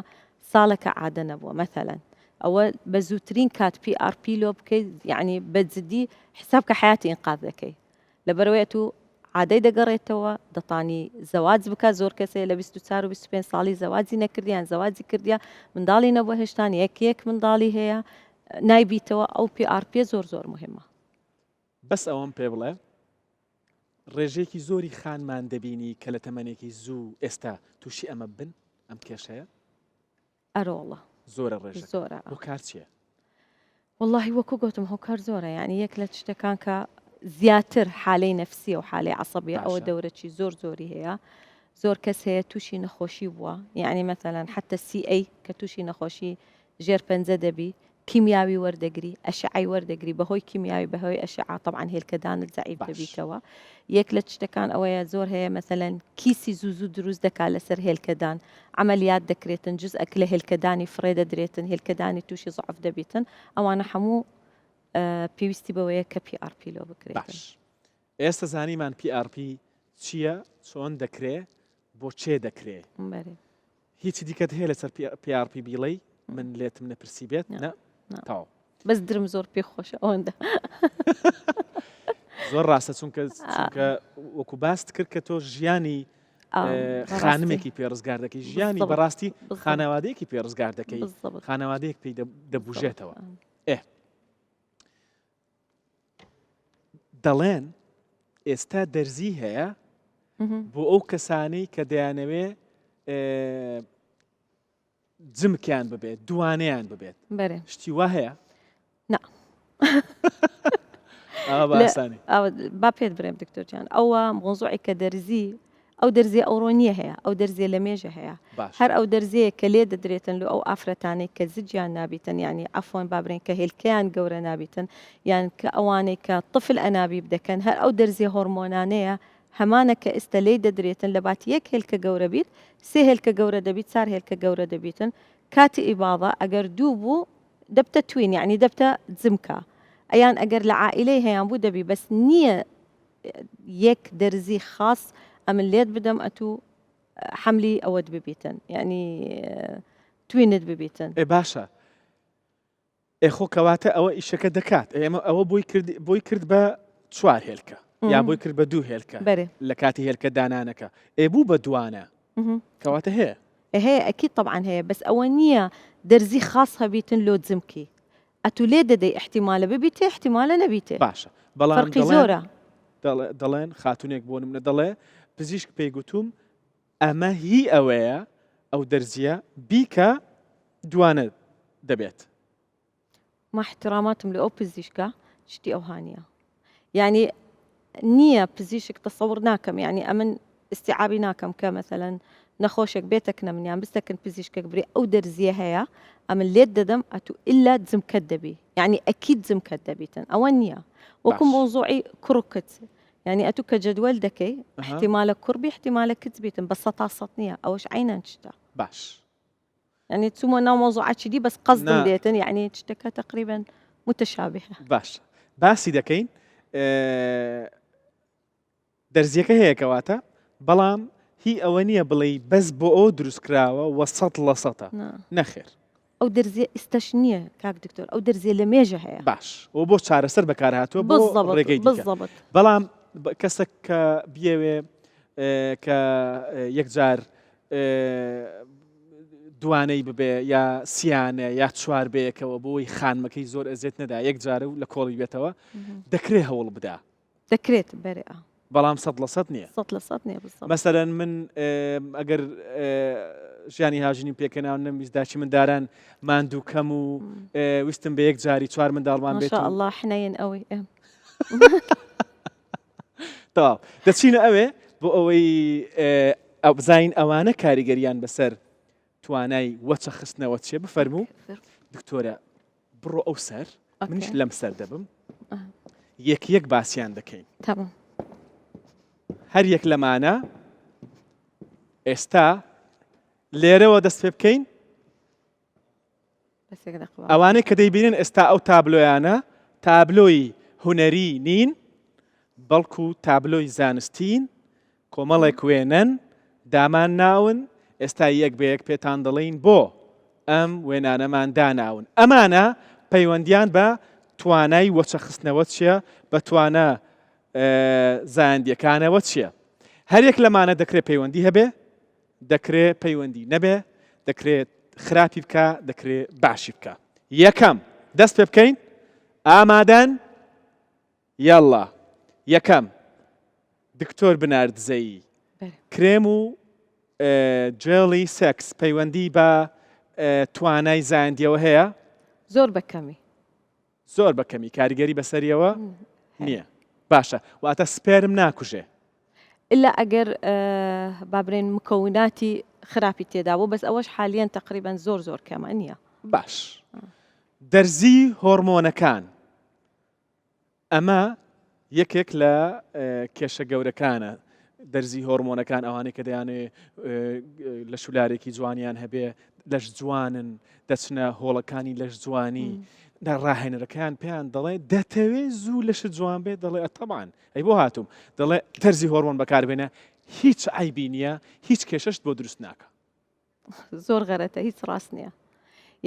ساڵێکە عادە نەبووە مەثەلەن ئەوە بە زووترین کات PRP لۆ بکەیت یعنی بە جدی حساب کە حیاتی ئینقاذ دەکەی لەبەرئەوەی ئەتوو عادەی دەگەڕێتەوە دەتانی زەواج بکە زۆر کەس هەیە لە 24 و 25 ساڵی زەواجی نەکردیان زەواجی کردیە منداڵی نەبووە هێشتان یەک یەک منداڵی هەیە نایبیتەوە ئەو PRP زۆر زۆر مهمە. بەس ئەوەم پێ بڵێ ڕێژەیەکی زۆری خانمان دەبینی کە لە تەمەنێکی زوو ئێستا تووشی ئەمە بن ئەم کێشەیە؟ ئەرۆڵە. زۆرە ڕێژەکە. زۆرە. هۆکار چیە؟ وەڵاهی وەکو گۆتم هۆکار زۆرە یانی یەک لە شتەکان کە زیاتر حالەی نەفسیە و حالەی عەسەبیە ئەوە باشە. دەورەکی زۆر زۆری هەیە زۆر کەس هەیە تووشی نەخۆشی بووە یعنی مەسەلەن حتى سی ئەی کە تووشی نەخۆشی ژێر پەنجە دەبی کیمیاوی وەردەگری ئەشعەی وەردەگری بەهۆی کیمیاوی بەهۆی ئەشعە تەبعەن هێلکەدانت زەعیف باش. دەبیتەوە یەک لە شتەکان ئەوەیە زۆر هەیە مەسەلەن کیسی زوو زوو دروست دەکات لەسەر هێلکەدان عەمەلیات دەکرێتن جزئەک لە هێلکەدانی فڕێ دەدرێتن هێلکەدانی تووشی زەعف دەبیتن ئەوانە حەموو پێویستی بەوەیە کە PRP لۆ بکرێتن. باش ئێستا زانیمان PRP چییە چۆن دەکرێ بۆ چێ دەکرێ بەرێ. هیچی دیکەت هەیە لەسەر PRP بیڵێی من لێتم نەپرسی بێت نا. نا نا. تەواو. بەس درم زۆر پێ خۆشە ئەوەندە. زۆر ڕاستە چونکە چونکە وەکو باست کرد کە تۆ ژیانی خانمێکی پێ ڕزگار دەکەی ژیانی بەڕاستی خانەوادەیەکی پێ ڕزگار دەکەی خانەوادەیەک پێی دەبوژێتەوە ئێ دەڵێن ئێستا دەرزی هەیە بۆ ئەو کەسانەی کە دەیانەوێ جمکیان ببێت دوانەیان ببێت بەرێ شتی وا هەیە نا ئاوا بە ئاسانی با پێت برێم دکتۆر جان ئەوە مۆزوعی کە دەرزی ئەو دەرزیە ئەوڕۆ نییە هەیە ئەو دەرزیە لە مێژە هەیە باش هەر ئەو دەرزیە کە لێ دەدرێتن لۆ ئەو ئافرەتانەی کە زجیان نابیتن یعنی عەفوەن با برێن کە هێلکەیان گەورە نابیتن یان کە ئەوانەی کە طفل ئەنابیب دەکەن هەر ئەو دەرزیە هۆرمۆنانەیە هەمانە کە ئێستا لێی دەدرێتن لە باتی یەک هێلکە گەورە بیت سێ هێلکە گەورە دەبیت چار هێلکە گەورە دەبیتن کاتی ئیباضە ئەگەر دوو بوو دەبتە twin یعنی دەبتە جمکە ئەیان ئەگەر لە عائیلەی هەیان بوو دەبی بەس نییە یەک دەرزی خاص ئەمن لێت بدەم ئەتوو حەملی ئەوەت ببیتن یعنی twin ت ببیتن. ئێ باشە ئێ خۆ کەواتە ئەوە ئیشەکە دەکات ئێمە ئەوە بۆی کرد بۆی کرد بە چوار هێلکە یا بۆی کرد بە دوو هێلکە بەرێ لە کاتی هێلکە دانانەکە ئێ بوو بە دوانە کەواتە هەیە هەیە ئەکی طبعا هەیە بەس ئەوە نییە دەرزی خاص هەبیتن لۆ جمکی ئەتوو لێ دەدەی ئیحتیمالە ببیتێ ئیحتیمالە نەبیتێ. باشە بەڵام فەرقی دەڵێن زۆرە. دەڵێن خاتونێک بۆ نمونە دەڵێ پزیشک پێی گوتوم ئەمە هی ئەوەیە ئەو دەرزیە بیکە دوانە دەبێت. ما احتراماتم لۆ ئەو پزیشکە. شتی ئەوها نییە یعنی نییە پزیشک تەسەور ناکەم یعنی ئەمن ئیستیعابی ناکەم کە مەسەلەن نەخۆشێک بێتە کنە من یان بستەکن پزیشکێک برێ ئەو دەرزیە هەیە ئەمن لێت دەدەم ئەتوو ئللا جمکەت دەبی یعنی ئەکید جمکەت دەبیتن ئەوە نییە وەکو مۆزوعی کوڕ و کچ یعنی ئەتوو کە جەدوەل دەکەی احتیمالە کوڕ بی احتیمالە کچ بیتن بە سەتا سەد نییە ئەوەش عینەن شتە باش یعنی چوومە ناو مەوزوعەکی دی بەس قەزدم دێتن یعنی شتەکە تقریبا متشابهە باش باسی دەکەین دەرزیەکە هەیە کەواتە بەڵام هی ئەوە نییە بڵێی بەس بۆ ئەوە دروست کراوە وە سەت لە سەتە نەخێر. ئەو دەرزیە ئیستەش نییە کاک دکتۆر ئەو دەرزیە لە مێژە هەیە. باش و بۆ چارەسەر بەکار هاتووە بۆ ڕێگەی دیکە بەڵام کەسەک کە بیەوێ کە یەکجار دوانەی ببێ یا سیانە یا چوار بەیەکەوە بۆی خانمەکەی زۆر ئەزێت نەدا یەکجارە و لە کۆڵی بێتەوە دەکرێ هەوڵ بدا. دەکرێت بەرێ ئا. بەڵام سەد لە سەد نییە. سەد لە سەد نییە بالضبط. مەسەلەن من ئەگەر ژیانی هاژینیم پێکەنا و نەمویست داچی منداران ماندوو کەم و ویستم بە یەک جاری چوار منداڵمان بێت. ما شاء الله حنین ئەوی ئێ. تەواو دەچینە ئەوێ بۆ ئەوەی بزانین ئەوانە کاریگەریان بەسەر توانای وەچە خستنەوە چیە بفەرموو دکتۆرە بڕۆ ئەو سەر منیش لەم سەر دەبم یەک یەک باسییان دەکەین هەر یەک لەمانە ئێستا لێرەوە دەست پێ بکەین ئەوانەی کە دەیبینن ئێستا ئەو تابلۆیانە تابلۆی هونەری نین بەڵکو تابلۆی زانستین کۆمەڵێک وێنەن دامان ناون، ئێستا یەک بە یەک پێتان دەڵێین بۆ ئەم وێنانەمان داناون. ئەمانە پەیوەندیان بە توانای وەچە خستنەوە چیە، بە توانا زایەندیەکانەوە چیە. هەر یەک لەمانە دەکرێ پەیوەندی هەبێ، دەکرێ پەیوەندی نەبێ، دەکرێ خراپی بکا، دەکرێ باشی بکا. یەکەم، دەست پێ بکەین؟ ئامادەن؟ یاڵڵا یەکەم دکتۆر بنار دزەیی کرێم و جێڵی سێکس پەیوەندی بە توانای زایەندیەوە هەیە؟ زۆر بە کەمی. زۆر بە کەمی کاریگەری بەسەریەوە نییە باشە واتە سپێرم ناکوژێ. الا ئەگەر با برێن مکوناتی خراپی تێدا بوو بەس ئەوەش حالیەن تقریبا زۆر زۆر کەمە نییە. باش دەرزی هۆرمۆنەکان ئەمە یەکێک لە کێشە گەورەکانە دەرزی هۆرمۆنەکان ئەوانەی کە دەیانێ لە شولارێکی جوانیان هەبێ لەش جوانن دەچنە هۆڵەکانی لەش جوانی لە ڕاهێنەرەکان پێیان دەڵێ دەتەوێ زوو لەش جوان بێت دەڵێ ئەتەمان ئەی بۆ هاتووم دەڵێ دەرزی هۆرمۆن بەکاربێنە هیچ عیبی نییە هیچ کێشەشت بۆ دروست ناکە زۆر غەرەتە هیچ ڕاست نییە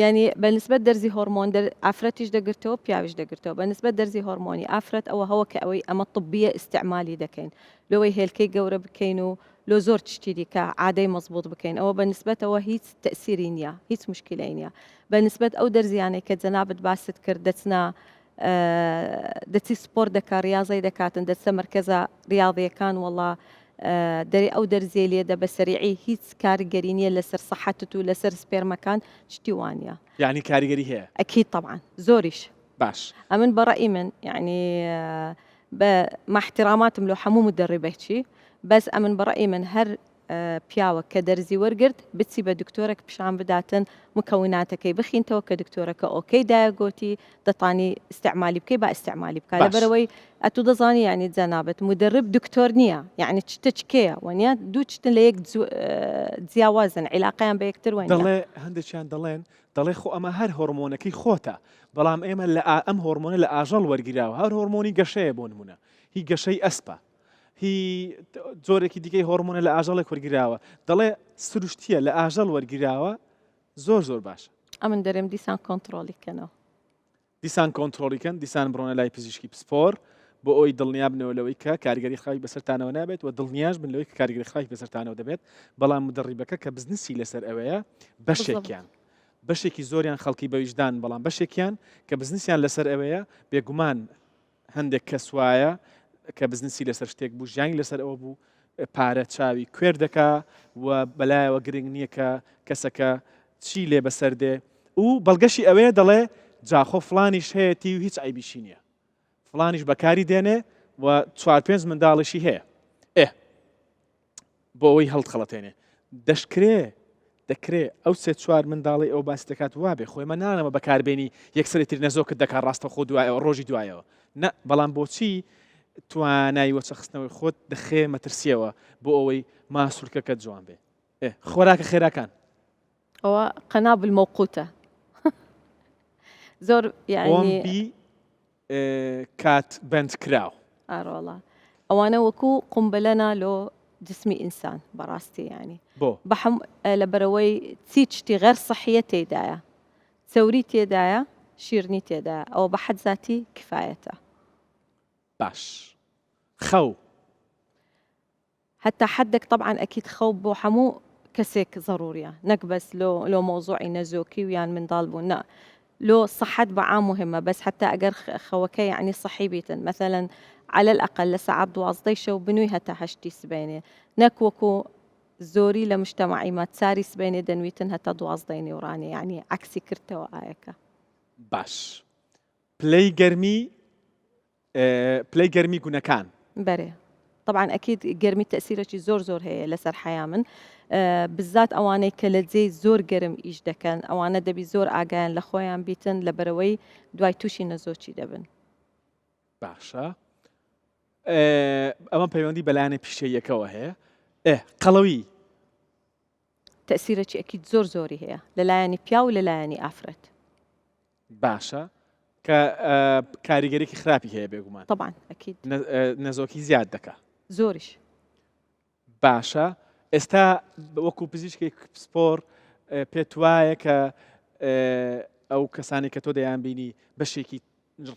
یعنی بە نسبەت دەرزی هۆرمۆن دەر ئافرەتیش دەگرتەوە پیاویش دەگرتەوە بە نسبەت دەرزی هۆرمۆنی ئافرەت ئەوە هەوە کە ئەوەی ئەمە طبیە ئیستعمالی دەکەین لەوەی هێلکەی گەورە بکەین و لۆ زۆر تشتی دیکە عادەی مەزبوط بکەین ئەوە بە نسبەتەوە هیچ تەسیری نییە هیچ مشکلەی نییە بە نسبەت ئەو دەرزیانەی کە جەنابت باست کرد دەچنە دەچی سپۆرت دەکا ڕاضەی دەکاتن دەچە مەرکەزە ڕاضیەکان وەڵا دەرێ ئەو دەرزیەی لێدە بە سەریعی هیچ کارگەری نیە لەسەر سەحەتت و لەسەر سپێرمەکان شتی وانیە. یانی کاریگەری هەیە؟ ئەکید تەبعەن زۆریش. باش. ئەمن بە ڕەئی من یانی بە مع احتراماتم لۆ حەموو مدەڕیبەچی بەس ئەمن بە ڕەئی من هەر پیاوەک کە دەرزی وەرگرت بچی بە دکتۆرەک پیشان بداتن مکوناتەکەی بخینتەوە کە دکتۆرەکە okay دایە گۆتی دەتانی ئیستعمالی بکەی با ئیستعمالی بکا لەبەرەوەی ئەتو دەزانی یعنی جەنابت مدرب دکتۆر نییە یعنی چتە چکەیە وەنیە دوو چتن لە یەک جیاوازن عیلاقەیان بە یەکتر وەنیە. دەڵێ هەندێکیان دەڵێن دەڵێ خۆ ئەمە هەر هۆرمۆنەکەی خۆتە بەڵام ئێمە لە ئەم هۆرمۆنە لە ئاژەڵ وەرگیراوە هەر هۆرمۆنی گەشەیە بۆ نمونە هی گەشەی ئەسپە هی جۆرێکی دیکەی هۆرمۆنە لە ئاژەڵێک وەرگیراوە دەڵێ سروشتیە لە ئاژەڵ وەرگیراوە زۆر زۆر باشە. ئەمن دەرێم دیسان کۆنتڕۆڵی کەنەوە. دیسان کۆنتڕۆڵی کەن، دیسان بڕۆنە لای پزیشکی پسپۆر بۆ ئەوەی دڵنیا بنەوە لەوەی کە کاریگەری خراپی بەسەرتانەوە نابێت و دڵنیاش بن لەوەی کە کاریگەری خراپی بەسەرتانەوە دەبێت، بەڵام مدەڕیبەکە کە بزنسی لەسەر ئەوەیە بەشێکیان بەشێکی زۆریان خەڵکی بەویژدان بەڵام بەشێکیان کە بزنسیان لەسەر ئەوەیە بێگومان هەندێک کەس وایە کە بزنسی لەسەر شتێک بوو ژیانی لەسەر ئەوە بوو پارە چاوی کوێر دەکا و بەلایەوە گرنگ نییە کە کەسەکە چی لێ بەسەر دێ و بەڵگەشی ئەوەیە دەڵێ جاخۆ فلانیش هەیەتی و هیچ عیبیشی نییە. فڵانیش بەکاری دێنێ و چوار پێنج منداڵیشی هەیە ئێ بۆ ئەوەی هەڵتخەڵەتێنێ دەشکرێ دەکرێ ئەو سێ چوار منداڵی ئەو باسی دەکات وابێ خۆی مە نانەمە بەکاربێنی یەکسەری تر نەزۆکت دەکات ڕاستەوخۆ دوایەوە ڕۆژی دوایەوە نە بەڵام بۆچی توانای وەچەخستنەوەی خۆت دەخێ مەترسیەوە بۆ ئەوەی ماسولکەکە جوان بێ ئێ خۆراکە خێراکان ئەوە قنابل مەوقوتە زۆر یعنی بۆمبی کات بەند کراو. ئارۆڵا ئەوانە وەکو قومبلەنا لۆ جسمی ئینسان بەڕاستی یانی بۆ؟ بەحم لەبەرەوەی چی چتی غەر سەحیە تێدایە چەوری تێدایە شیرنی تێدایە ئەوە بە حەد زاتی کفایەتە. باش خەو. هەتا حەدێک تەبعەن ئەکید خەو بۆ حەموو کەسێک زەروریە نەک بەس لۆ لۆ مەوزوعی نەزۆکی و یان منداڵ بوون نا لۆ سەحەت بە عام مهمە بەس حەتا ئەگەر خەوەکە یەعنی سەحی بیتن مەسەلەن عەلە الئەقەل لە سەعات دوازدەی شەو بنووی هەتا هەشتی سبەینێ نەک وەکو زۆری لە مجتەمەعی مە چاری سبەینێ دەنویتن هەتا دوازدەی نیوڕانێ یەعنی عەکسی کردتەوە ئایەکە. باش پلەی گەرمی پلەی گەرمی گونەکان. بەرێ تەبعەن ئەکید گەرمی تەئسیرەکی زۆر زۆر هەیە لەسەر حەیا من بزات ئەوانەی کە لە جێی زۆر گەرم ئیش دەکەن ئەوانە دەبی زۆر ئاگایان لە خۆیان بیتن لە بەرەوەی دوای تووشی نەزۆکی دەبن. باشە ئەمە پەیوەندی بەلایەنە پیشەییەکەوە هەیە ئێ قەڵەوی. تەئسیرەکی ئەکید زۆر زۆری هەیە لە لایەنی پیاو و لە لایەنی ئافرەت. باشە کە کاریگەرێکی خراپی هەیە بێگومان. طبعا ئەکید. نەزۆکی زیاد دەکا. زۆریش. باشە ئێستا وەکو پزیشکێک پسپۆر پێت وایە کە ئەو کەسانی کە تۆ دەیان بینی بەشێکی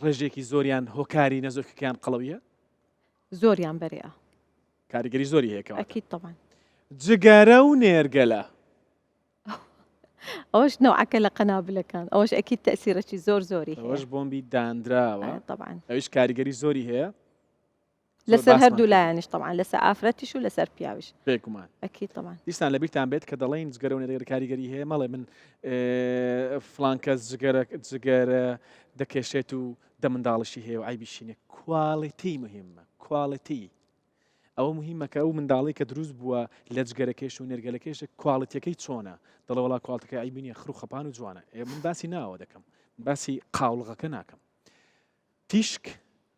ڕێژێکی زۆریان هۆکاری نەزۆکەکەیان قەڵەویە؟ زۆریان بەرێ. کاریگەری زۆری هەیە کەواتە. ئەکید طبعا. جگەرە و نێرگەلە. ئەوەش نەوعەکە لە قەنابلەکان ئەوەش ئەکید تەئسیرەکی زۆر زۆری هەیە. ئەوەش بۆمبی دانراوە. طبعا. ئەویش کاریگەری زۆری هەیە. لەسەر هەردوو لایەنیش طبعا لەسەر ئافرەتیش و لەسەر پیاویش. بێگومان. ئەکید طبعا. دیسان لەبیرتان بێت کە دەڵێین جگەرە و نێرگەلە کاریگەری هەیە مەڵێ من فڵان کەس جگەرە جگەرە دەکێشێت و دە منداڵیشی هەیە و عەیبیشی نییە quality مهمە quality ئەوە مهمە کە ئەو منداڵی کە دروست بووە لە جگەرەکێش و نێرگەلەکێش quality ەکەی چۆنە دەڵێ وڵا quality ەکەی عیبی نییە خر و خەپان و جوانە ئێ من باسی ناوە دەکەم باسی قاوڵغەکە ناکەم تیشک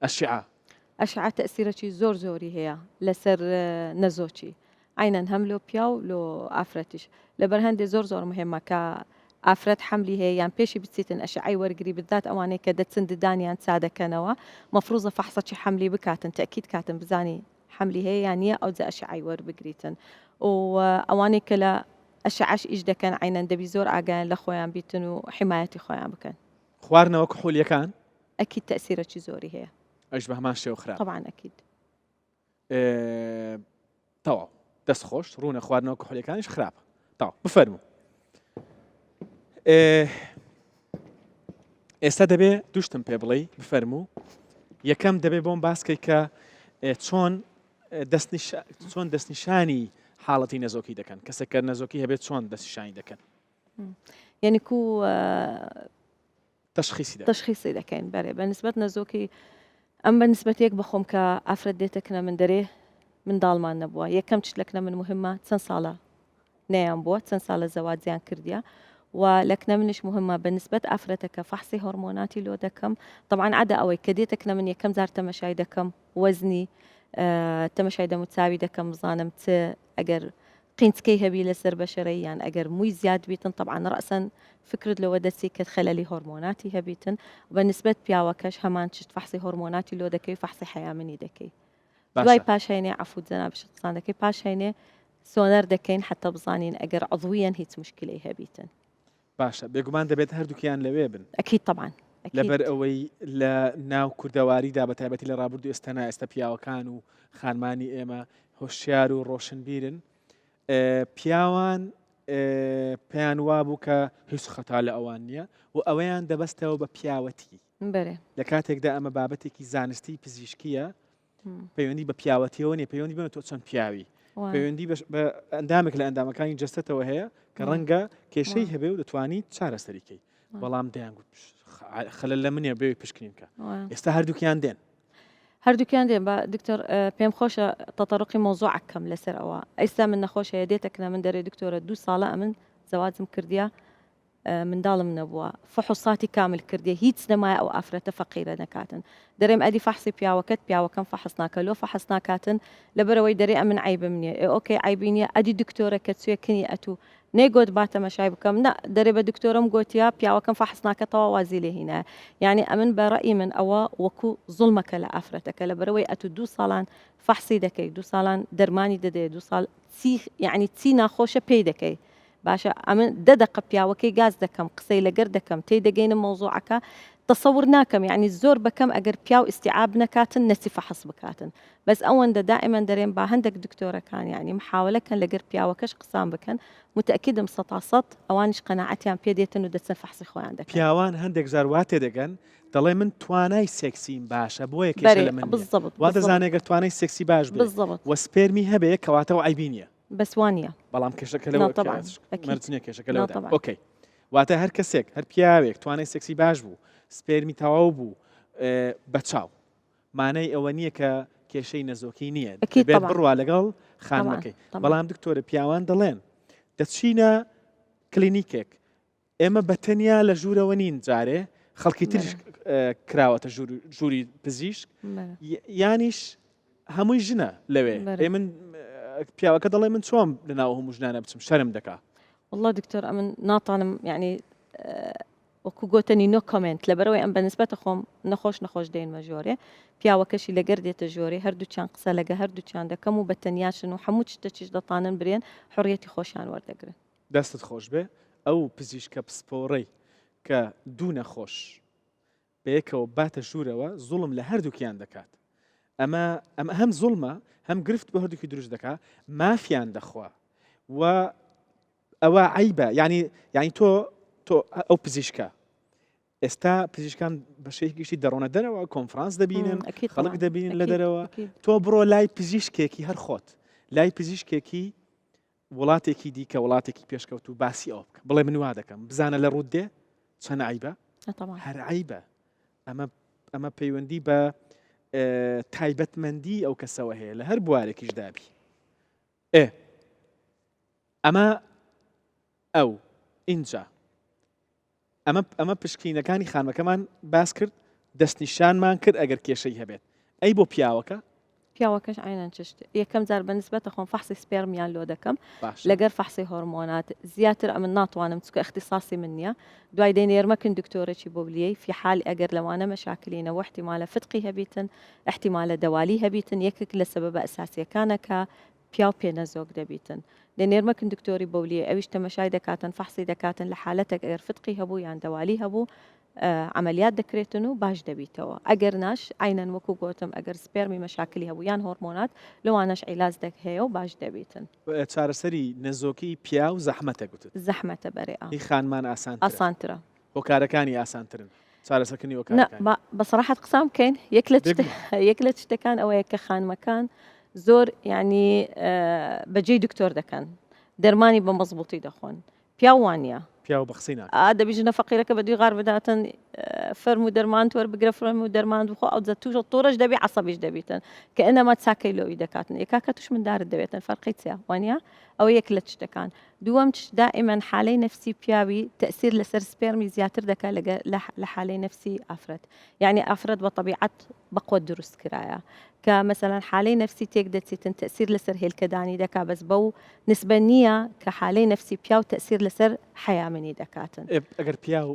ئەشعە. ئەشعە تەئسیرەکی زۆر زۆری هەیە لەسەر نەزۆکی عەینەن هەم لۆ پیاو لۆ ئافرەتیش لەبەر هەندێ زۆر زۆر مهمە کە ئافرەت حەملی هەیە یان پێشی بچیتن ئەشعەی وەرگری بذات ئەوانەی کە دەچن ددانیان چا دەکەنەوە مەفروزە فەحسەکی حەملی بکاتن تەئکید کاتن بزانی حەملی هەیە یان نیە ئەوجا ئەشعەی وەربگریتن و ئەوانەی کە لە ئەشعەش ئیش دەکەن عەینەن دەبی زۆر ئاگایان لە خۆیان بیتن و حیمایەتی خۆیان بکەن. خواردنەوە کحولیەکان؟ ئەکید تەئسیرەکی زۆری هەیە. ئەویش بە هەمان شێوە خراپە. تەبعەن ئەکید. تەواو دەست خۆش ڕوونە خواردنەوە کحولیەکانیش خراپە تەواو بفەرموو ئێستا دەبێ دوشتم پێ بڵێ بفەرموو یەکەم دەبێ بۆم باسکەی کە چۆن چۆن دەستنیشانی حاڵەتی نەزۆکی دەکەن کەسێک کە نەزۆکی هەبێت چۆن دەستنیشانی دەکەن یعنی کو تەشخیسی دەکەن. تەشخیسی دەکەین بەرێ بە نسبەت نەزۆکی ئەم بە نسبەتێک بەخۆم کە ئافرەت دێتە کنە من دەرێ منداڵمان نەبووە یەکەم چ لە کنە من مهمە چەند ساڵە نەیان بووە چەند ساڵە زەواجیان کردیە و لە کنە منیش مهمە بە نسبەت ئافرەتەکە فەحسی هۆرمۆناتی لۆ دەکەم طبعا عادە ئەوەی کە دێتە کنە من یەکەم جار تەمەشای دەکەم وەزنی تەمەشای دەموچاوی دەکەم بزانم چ ئەگەر قینچکەی هەبی لەسەر بەشەرەی یان ئەگەر مووی زیاد بیتن تەبعەن ڕەسەن فکرت لەوە دەچی کە خەلەلی هۆرمۆناتی هەبیتن بە نسبەت پیاوەکەش هەمان چشت فەحسی هۆرمۆناتی لۆ دەکەی فەحسی حەیامنی دەکەی دوای باشە پاش هەینێ عەفوت جەنابشت قسان دەکەی پاش هەینێ سۆنەر دەکەین حتا بزانین ئەگەر عضویەن هیچ مشکلەی هەبیتن. باشە بێگومان دەبێت هەردووکیان لەوێ بن. ئەکید تەبعەن ئەکید. لەبەر ئەوەی لە ناو کوردەواریدا بە تایبەتی لە ڕابردوو ئێستا نا ئێستا پیاوەکان و خانمانی ئێمە هۆشیار و ڕۆشنبیرن پیاوان پێیان وابوو کە هیچ خەتا لە ئەوان نییە و ئەوەیان دەبەستەوە بە پیاوەتی بەرێ. لە کاتێکدا ئەمە بابەتێکی زانستی پزیشکیە پەیوەندی بە پیاوەتیەوە نیە پەیوەندی بە تۆ چەند پیاوی پەیوەندی بە ئەندامێک لە ئەندامەکانی جەستەتەوە هەیە کە ڕەنگە کێشەی هەبێ و دەتوانی چارەسەریکەی بەڵام دەیان گوت خەلە لە منێ بێ پشکنین کە ئێستا هەردووکیان دێن. هەردووکیان دێن بە دکتۆر پێم خۆشە تەتەڕقی مەوزوعەک کەم لەسەر ئەوە ئیستا من نەخۆش هەیە دێتە کنە من دەرێ دکتۆرە دوو ساڵە ئەمن زەواجم کردیە منداڵم نەبووە فحوصاتی کامل کردیە هیچ نەمایە ئەو ئافرەتە فەقیرە نەکاتن دەرێم ئەدی فەحسی پیاوەکەت پیاوەکەم فەحس ناکە لۆ فەحس ناکاتن لەبەرەوەی دەرێ ئەمن عەیبم نییە ئێ okay عەیبی نییە ئەدی دکتۆرە کە چوێ کنی ئەتوو نەیگۆت با تەمەشای بکەم نا دەرێ بە دکتۆرم گۆتیە پیاوەکەم فەحس ناکە تەواو وازی لێ هینایە یانی ئەمن بە ڕەئی من ئەوە وەکو زوڵمەکە لە ئافرەتەکە لەبەرئەوەی ئەتو دوو ساڵان فەحسی دەکەی دوو ساڵان دەرمانی دەدەیە دوو ساڵ چی یعنی چی ناخۆشە پێی دەکەی باشە ئەمن دە دەقە پیاوەکەی گاز دەکەم قسەی لەگەر دەکەم تێی دەگەینم مەوزوعەکە تەسەور ناکەم یعنی زۆر بەکەم ئەگەر پیاو ئیستیعاب نەکاتن نەچی فەحس بکاتن بەس ئەوەندە دائیمەن دەرێم با هەندەک دکتۆرەکان یانی محاوەلە کەن لەگەر پیاوەکەش قسان بکەن متەئکیدم سەتا سەت ئەوانیش قەناعەتیان پێ دێتن و دەچن فەحسی خۆیان دەکەن. پیاوان هەندێک جار وا تێدەگەن دەڵێ من توانای سێکسیم باشە بۆیە کێشە بەرێ لە من نییە بالضبط وا بالضبط دەزانێ گەر توانای سێکسی باش بێ بالضبط و سپێرمی هەبێ کەواتە ئەو عەیبی نییە. بەس وا نییە. بەڵام کێشەکە نا لەوە طبعا ئەکید مەرج نییە کێشەکە نا لەوەدا طبعا. okay واتە هەر کەسێک هەر پیاوێک توانای سێکسی باش بوو سپێرمی تەواو بوو بە چاو مانای ئەوە نییە کە کێشەی نەزۆکی نییە ئەکید دەبێت طبعا بڕوا لەگەڵ طبعا خانمەکەی طبعا. بەڵام دکتۆرە پیاوان دەڵێن دەچینە کلینیکێک ئێمە بە تەنیا لە ژوورەوە نین جارێ خەڵکی تریش بەلێ. کراوەتە ژووری پزیشک بەلێ. یانیش هەمووی ژنە لەوێ بەلێ. ئێ من پیاوەکە دەڵێ من چۆن لەناو هەموو ژنانە بچم شەرم دەکا. واللە دکتۆر ئەمن ناتانم یعنی وەکو گۆتەنی no comment لەبەرئەوەی ئەم بەنسبەتە خۆم نەخۆش نەخۆش دێنمە ژۆرێ پیاوەکەشی لەگەر دێتە ژۆرێ هەردووچیان قسە لەگە هەردووچیان دەکەم و بە تەنیاشن و حەموو چتەچیش دەتانن برێن حوڕیەتی خۆشیان وەردەگرن. دەستت خۆشبێ ئەو پزیشکە پسپۆڕەی کە دوو نەخۆش بەیەکەوە باتە ژوورەوە زوڵم لە هەردووکیان دەکات ئەمە ئەمە هەم زوڵمە هەم گرفت بۆ هەردووکی دروست دەکا مافیان دەخوا و ئەوە عیبە ینی یعنی تۆ تۆ ئەو پزیشکە ئێستا پزیشکان بە شێوەیەکی گشتی دەڕۆنە دەرەوە کۆنفرانس دەبینن خەڵک دەبینن لە دەرەوە تۆ بڕۆ لای پزیشکێکی هەر خۆت لای پزیشکێکی وڵاتێکی دیکە وڵاتێکی پێشکەوتوو باسی ئەوە بکە بڵێ من وا دەکەم بزانە لە ڕوت دێ چەند عیبە هەر عیبە ئەمە ئەمە پەیوەندی بە تایبەتمەندی ئەو کەسەوە هەیە لە هەر بوارێکیش دابی ئێ ئەمە ئەو ئینجا ئەمە ئەمە پشکینەکانی خانمەکەمان باس کرد دەستنیشانمان کرد ئەگەر کێشەی هەبێت ئەی بۆ پیاوەکە؟ پیاوەکەش عەینەن چشت یەکەم جار بە نسبەتە خۆم فەحسی سپێرمیان لۆ دەکەم باشە لەگەر فەحسی هۆرمۆنات زیاتر ئەمن ناتوانم چونکە ئیختیساسی من نییە دوای دەینێرمە کن دکتۆرەکی بۆ بلیەی فی حال ئەگەر لەوانە مەشاکلی نەبوو ئیحتیمالە فتقی هەبیتن ئیحتیمالە دەوالی هەبیتن یەکێک لە سەبەبە ئەساسیەکانە کە پیاو پێ نەزۆک دەبیتن دەنێرمە کن دکتۆری بەولیە ئەویش تەمەشای دەکاتن فەحسی دەکاتن لە حالەتەک ئەگەر فتقی هەبوو یان دەوالی هەبوو عەمەلیات دەکرێتن و باش دەبیتەوە ئەگەر ناش عەینەن وەکو گۆتم ئەگەر سپێرمی مەشاکلی هەبوو یان هۆرمۆنات لەوانەش عیلاج دەک هەیە و باش دەبیتن. چارەسەری نەزۆکی پیاو زەحمەتە گوتت. زەحمەتە بەرێ ئا. هی خانمان ئاسانترە. ئاسانترە. هۆکارەکانی ئاسانترن چارەسەرکردنی نا هۆکارەکانی. با بە سەراحەت قسان بکەین یەک لە بێگومان. یەک لە چتەکان ئەوەیە کە خانمەکان زۆر یعنی بەجێی دکتۆر دەکەن دەرمانی بە مەزبوطی دەخۆن پیاو وانە پیاو بە قسەی ناکات. ئا دەبی ژنە فەقیرەکە بە دووی غار بداتن فەرموو دەرمانت وەربگرە فەرموو دەرمانت بخۆ ئەوجا تووشە تۆرەش دەبی عەسەبیش دەبیتن کە ئەنەما چاکەی لۆوی دەکاتن ئێ کاکە توش مندارت دەوێتن فەرقی چیە وانە ئەوە یەک لە چتەکان دووەم چ دائیمەن حالەی نەفسی پیاوی تەئسیر لەسەر سپێرمی زیاتر دەکا لەگە لە حالەی نەفسی ئافرەت یعنی ئافرەت بە تەبیعەت بەقوەت دروست کرایە کە مەسەلەن حالەی نەفسی تێک دەچیتن تەئسیر لەسەر هێلکەدانی دەکا بەس بەو نسبە نییە کە حالەی نەفسی پیاو تەئسیر لەسەر حەیا منی دەکاتن. ئەگەر پیاو.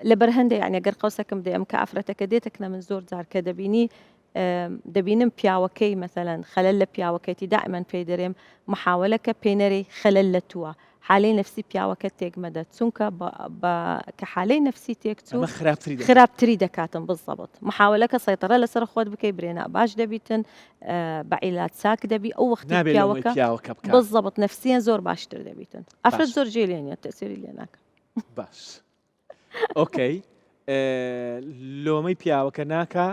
لەبەر هەندێ یعنی گەر قەوسەکم دێم کە ئافرەتەکە دێتە کنە من زۆر جار کە دەبینی دەبینم پیاوەکەی مەسەلەن خەلەل لە پیاوەکەیتی دائیمەن پێی دەرێم محاوەلە کە پێی نەرێی خەلەل لە تووە حالەی نەفسی پیاوەکەت تێک مەدە چونکە بە کە حالەی نەفسی تێک چوو ئەمە خراپتری دەکات. خراپتری دەکاتن بالضبط محاوەلە کە سەیتەرە لەسەر خۆت بکەی برێ نا باش دەبیتن بە عیلاج چاک دەبی ئەو وەختی نابێ لۆمەی پیاوەکە پیاوەکە بکات. بالضبط نەفسیەن زۆر باشتر دەبیتن ئافرەت باش. زۆر جێ لێ نیە تەسیری لێ ناکە. باش okay لۆمەی پیاوەکە ناکا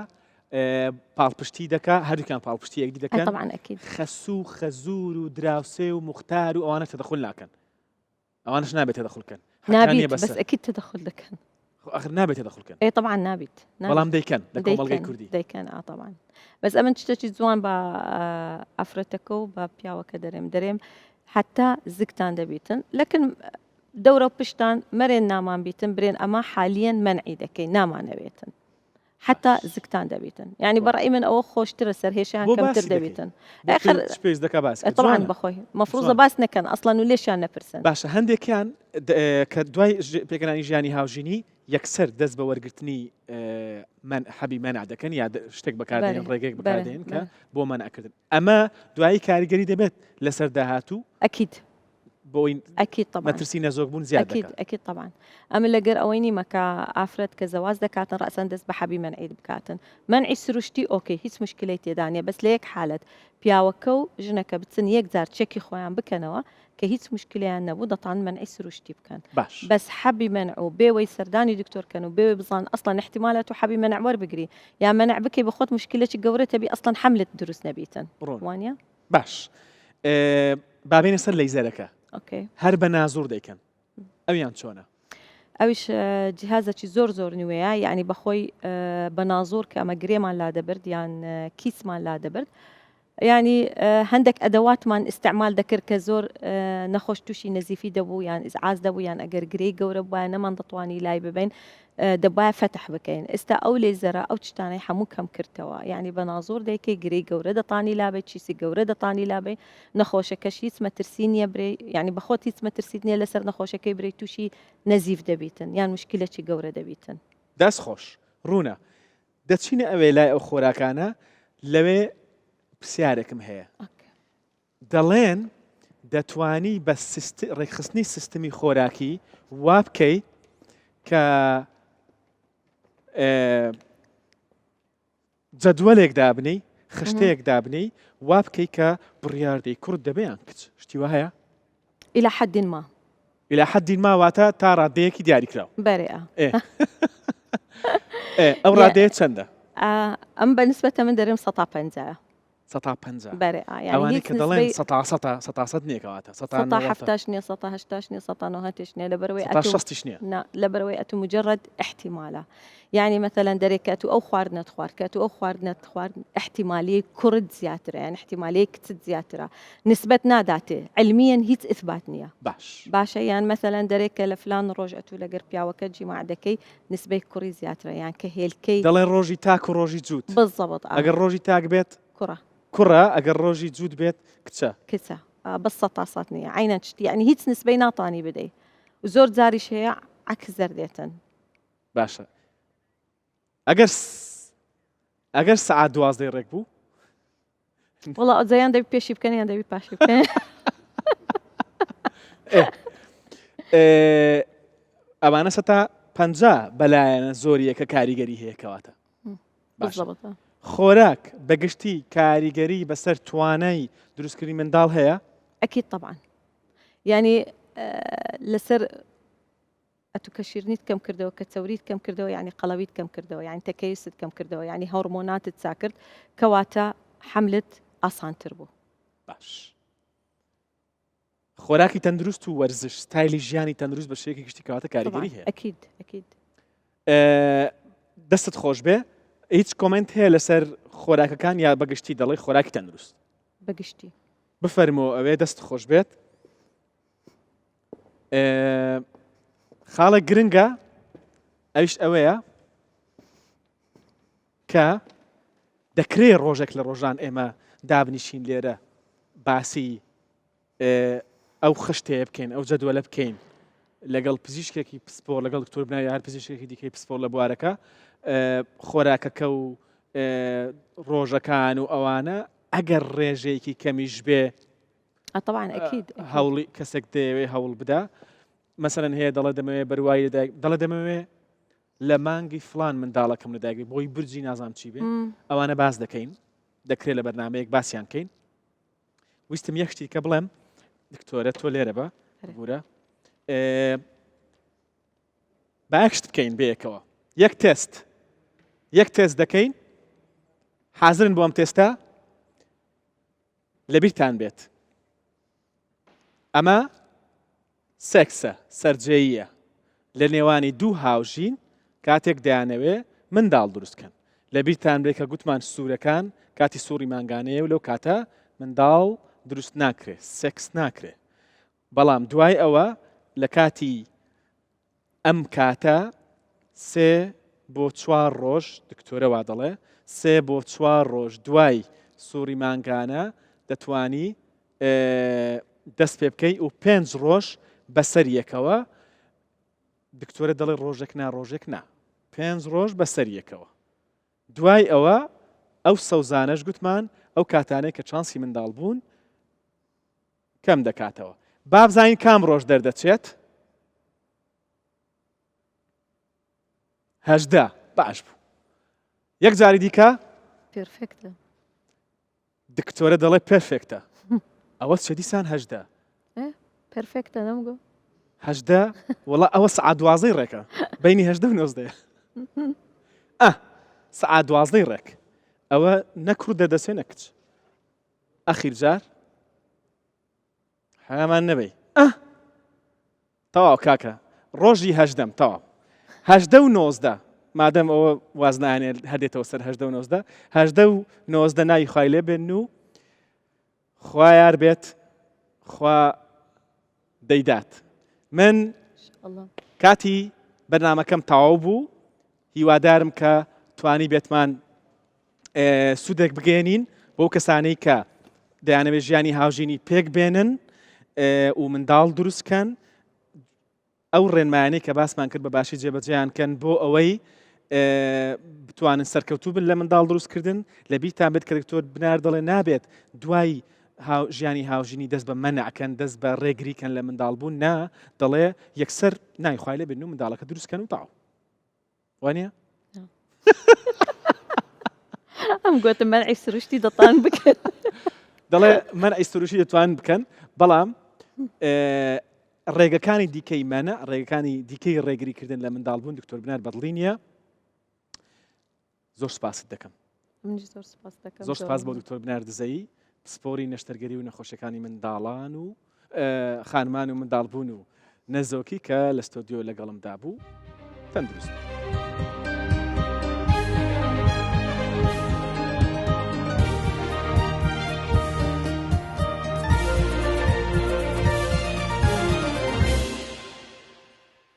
پاڵپشتی دەکا هەردووکیان پاڵپشتی یەکدی دەکەن طبعا ئەکید خەسوو خەزور و دراوسێ و موختار و ئەوانە تەدەخول ناکەن ئەوانش نابێت تەدەخول کەن نابێت بەس ئەکید تەدەخول دەکەن. ئەخر نابێت تەدەخول کەن. ئێ تەبعەن نابیت. بەڵام دەیکەن لە کۆمەڵگەی کوردی. دەیکەن ئا تەبعەن. بەس ئەمن شتێکی جوان بە ئافرەتەکە و بە پیاوەکە دەرێم دەرێم حتا زگتان دەبیتن لەکن دەورە و پشتان مەرێن نامان بیتن برێن ئەمە حالیەن مەنعی دەکەین نامانەوێتن حتا زگتان دەبیتن یعنی بەڕای من ئەوە خۆشترە سەرهێشیان کەمتر دەبیتن پێویست دەکا باس طبعا بەخۆی مەفروزە باس نەکەن ئەسڵەن و لێشیان نەپرسن باشە هەندێکیان کە دوای پێکەنانی ژیانی هاوژینی یەکسەر دەست بە وەرگرتنی من حەبی مەنع دەکەن یا شتێک بەکاردێن ڕێگەیەک بەکاردێن کە بۆ مەنعکردن ئەمە دوایی کاریگەری دەبێت لەسەر داهاتوو ئەکید بۆی ئەکید طبعا مەترسی نەزۆک بوون زیاد ئەکید ئەکید طبعا ئەمە لەگەر ئەوەی نیمە کە ئافرەت کە زەواز دەکاتن ڕەسەن دەست بە حەبی مەنعی بکاتن مەنعی سروشتی okay هیچ مشکلەی تێدا نیە بەس لە یەک حالەت پیاوەکە و ژنەکە بچن یەک جار چێکی خۆیان بکەنەوە کە هیچ مشکلیان نەبوو دەتان مەنعی سروشتی بکەن باش بەس حەبی مەنع و بێوەی سەردانی دکتۆر کەن و بێوەی بزان ئەسڵەن احتمالە تو حەبی مەنع وەربگری یا مەنع بکەی بە خۆت مشکلەکی گەورە تەبی ئەسڵەن حەملت دروست نەبیتن ڕوون وانە باش با بێینە سەر لەیزەرەکە okay هەر بە نازوڕ دەیکەن ئەویان چۆنە؟ ئەویش جیهازەکی زۆر زۆر نوێیە یعنی بەخۆی بە نازۆر کە ئەمە گرێمان لا دەبرد یان کیسمان لا دەبرد ینی هەندێک ئەدەواتمان ئیستعمال دەکرد کە زۆر نەخۆش تووشی نەزیفی دەبوو یان ئیزعاج دەبوو یان ئەگەر گرێی گەورە بووایە نەمان دەتوانی لای ببین دەبایە فەتح بکەین ئێستا ئەو لێزەرە ئەو چتانەی هەموو کەم کردەوە یعنی بە نازۆر دەیکەی گرێی گەورە دەتانی لابێ چیسی گەورە دەتانی لابێ نەخۆشەکەش هیچ مەترسی نییە برێ یعنی بەخۆت هیچ مەترسیت نییە لەسەر نەخۆشەکەی برێ تووشی نەزیف دەبیتن یان مشکلەکی گەورە دەبیتن. دەست خۆش ڕوونە. دەچینە ئەوێ لای ئەو خۆراکانە لەوێ پرسیارێکم هەیە دەڵێن دەتوانی بە ڕێکخستنی سیستمی خۆراکی وا بکەی کە جەدوەلێک دابنێی، خشتەیەک دابنێی، وا بکەی کە بڕیار دەی کوڕت دەبێ یان کچ، شتی وا هەیە؟ إلى حد ما. إلى حد ما واتە تا ڕادەیەکی دیاریکراو. بەرێ ئا. ئێ. ئێ ئەو ڕادەیە چەندە؟ ئەم بە نسبەتە من دەرێم سەتا پەنجایە. سەتا پەنجا. بەرێ ئا. یانی ئەوانەی هیچ کە دەڵێن نسبەی سەتا سەتە، سەتا سەت نییە کەواتە، سەتا سەتا نەوەتە. حەفتاش نییە، سەتا هەشتاش نییە، سەتا نۆهەتیش نییە، لەبەرئەوەی سەتا ئەتوو شەستیش نییە. نا، لەبەرئەوەی ئەتوو مجرد ئیحتیمالە. یانی مەسەلەن دەرێ کە ئەتوو ئەو خواردنەت خوارد، کە ئەتوو ئەو خواردنەت خوارد ئیحتیمالیەی کوڕت زیاترە یان ئیحتیمالیەی کچت زیاترە. نسبەت ناداتێ، عیلمیەن هیچ ئیسبات نییە. باش. باشە یان مەسەلەن دەرێ کە لە فلان ڕۆژ ئەتوو لەگەر پیاوەکەت جیماع دەکەی نسبەی کوڕی زیاترە یان کە هێلکەی. دەڵێن ڕۆژی تاک و ڕۆژی جووت. بالضبط ئا. ئەگەر ڕۆژی تاک بێت. کوڕە. کوڕە ئەگەر ڕۆژی جووت بێت کچە. کچە بەس سەتا سەت نییە عەینەن شتی یانی هیچ نسبەی ناتانی بدەی و زۆر جاریش هەیە عەکس دەردێتن. باشە ئەگەر ئەگەر سەعات دوازدەی ڕێک بوو وەڵا ئەوجا یان دەبی پێشی بکەن یان دەبی پاشی بکەن. ئەوانە سەتا پەنجا بەلایەنە زۆریەکە کاریگەری هەیە کەواتە باشە خۆراک بەگشتی کاریگەری بەسەر توانای دروستکردنی منداڵ هەیە؟ ئەکید طبعا یعنی لەسەر ئەتو کە شیرنیت کەم کردەوە کە چەوریت کەم کردەوە یعنی قەڵەویت کەم کردەوە یعنی تەکەیست کەم کردەوە یعنی هۆرمۆناتت چاکرد کەواتە حەملت ئاسانتر بوو. باش خۆراکی تەندروست و وەرزش ستایلی ژیانی تەندروست بە شێوەیەکی گشتی کەواتە کاریگەری هەیە ئەکید ئەکید دەستت خۆش بێ هیچ comment هەیە لەسەر خۆراکەکان یا بەگشتی دەڵێ خۆراکی تەندروست بەگشتی بفەرمۆ ئەوێ دەست خۆش بێت خاڵە گرنگە ئەوش ئەوەیە کە دەکرێ ڕۆژێک لە ڕۆژان ئێمە دابنیشین لێرە باسی ئەو خشتەیە بکەین ئەو جەدوەلە بکەین لەگەڵ پزیشکێکی پسپۆر لەگەڵ دکتۆر بناوی هەر پزیشکێکی دیکەی پسپۆر لە بوارەکە خۆراکەکە و ڕۆژەکان و ئەوانە ئەگەر ڕێژەیەکی کەمیش بێ طبعا ئەکید هەوڵی کەسێک دەیەوێ هەوڵ بدا مەسەرەن هەیە دەڵێ دەمەوێ بەروای دەڵێ دەمەوێ لە مانگی فلان منداڵەکەم لەدایک بێ بۆی برجی نازانم چی بێ ئەوانە باس دەکەین دەکرێت لە بەرنمەیەک باسییان کەین ویستم یەک شتی کە بڵێم دکتۆرە تۆ لێرە بە بورە باکشت بکەین بەیەکەوە یەک تێست یەک تێست دەکەین حازرن بۆ ئەم تێستە لەبیرتان بێت ئەمە سێکسە، سەرجێییە، لە نێوانی دوو هاوژین. کاتێک دەیانەوێ منداڵ دروست کەن. لەبیرتان بێ کە گوتمان سوورەکان کاتی سووڕی مانگانەیە و لەو کاتە منداڵ دروست ناکرێ، سێکس ناکرێ. بەڵام دوای ئەوە لە کاتی ئەم کاتە سێ بۆ چوار ڕۆژ، دکتۆرە وا دەڵێ، سێ بۆ چوار ڕۆژ دوای سووڕی مانگانە دەتوانی دەست پێ بکەی و پێنج ڕۆژ بەسەر یەکەوە دکتۆرە دەڵێ ڕۆژێک نا ڕۆژێک نا پێنج ڕۆژ بەسەر یەکەوە دوای ئەوە ئەو سەوزانەش گوتمان ئەو کاتانەی کە چانسی منداڵ بوون کەم دەکاتەوە بابزانین کام ڕۆژ دەردەچێت 18 باش بوو یەک جاری دیکە perfect ە دکتۆرە دەڵێ perfect ە ئەوە چێ دیسان 18 perfect ە نەمگۆ 18 وڵا ئەوە سعات دوازدەی ڕێکە بینی هەدە و نۆزدەیە ئە سعات دوازدەی ڕێک ئەوە نەکرد دەردەچێ نەکچ ئەخیر جار حەیامان نەبەی ئە تەواو کاکە ڕۆژی هەژدەم تەواو هەژدە و نۆزدە مادەم ئەوە وازنانێ هەردێتەوە سەر هەژدە و نۆزدە هەژدە و نۆزدە ناوی خوای لێ بێن و خوایار بێت خوا دەیدات من کاتی بەرنمەکەم تەواو بوو هیوادارم کە توانی بێتمان سوودێک بگەێنین بۆ کەسانەی کە دەیانەوێت ژیانی هاوژینی پێک بێنن و منداڵ دروستکەن ئەو ڕێنمایانەی کە باسمان کرد بە باشی جێبەجێیان کەن بۆ ئەوەی بتوانن سەرکەوتوو بن لە منداڵ دروستکردن لە بیرتان بێت کە دکتۆر بنار دەڵێ نابێت دوای ژیانی هاوژینی دەست بە مەنعکەن دەست بە ڕێگریکەن لە منداڵ بوون نا دەڵێ یەکسەر نای خوای لێ بن و منداڵەکە دروستکەن و تاو وانە ئەم گوتم مەنعی سروشتی دەتان بکەن دەڵێ مەنعی سروشتی دەتوان بکەن بەڵام ڕێگەکانی دیکەی مەنع ڕێگەکانی دیکەی ڕێگریکردن لە منداڵبوون دکتۆر بنار بەدڵی نییە زۆر سپاست دەکەم زۆر سپاس بۆ دکتۆر بنار دزەیی پسپۆری نەشتەرگەری و نەخۆشیەکانی منداڵان و خانمان و منداڵبوون و نەزۆکی کە لە ستۆدیۆ لەگەڵمدا بوو تەندروست.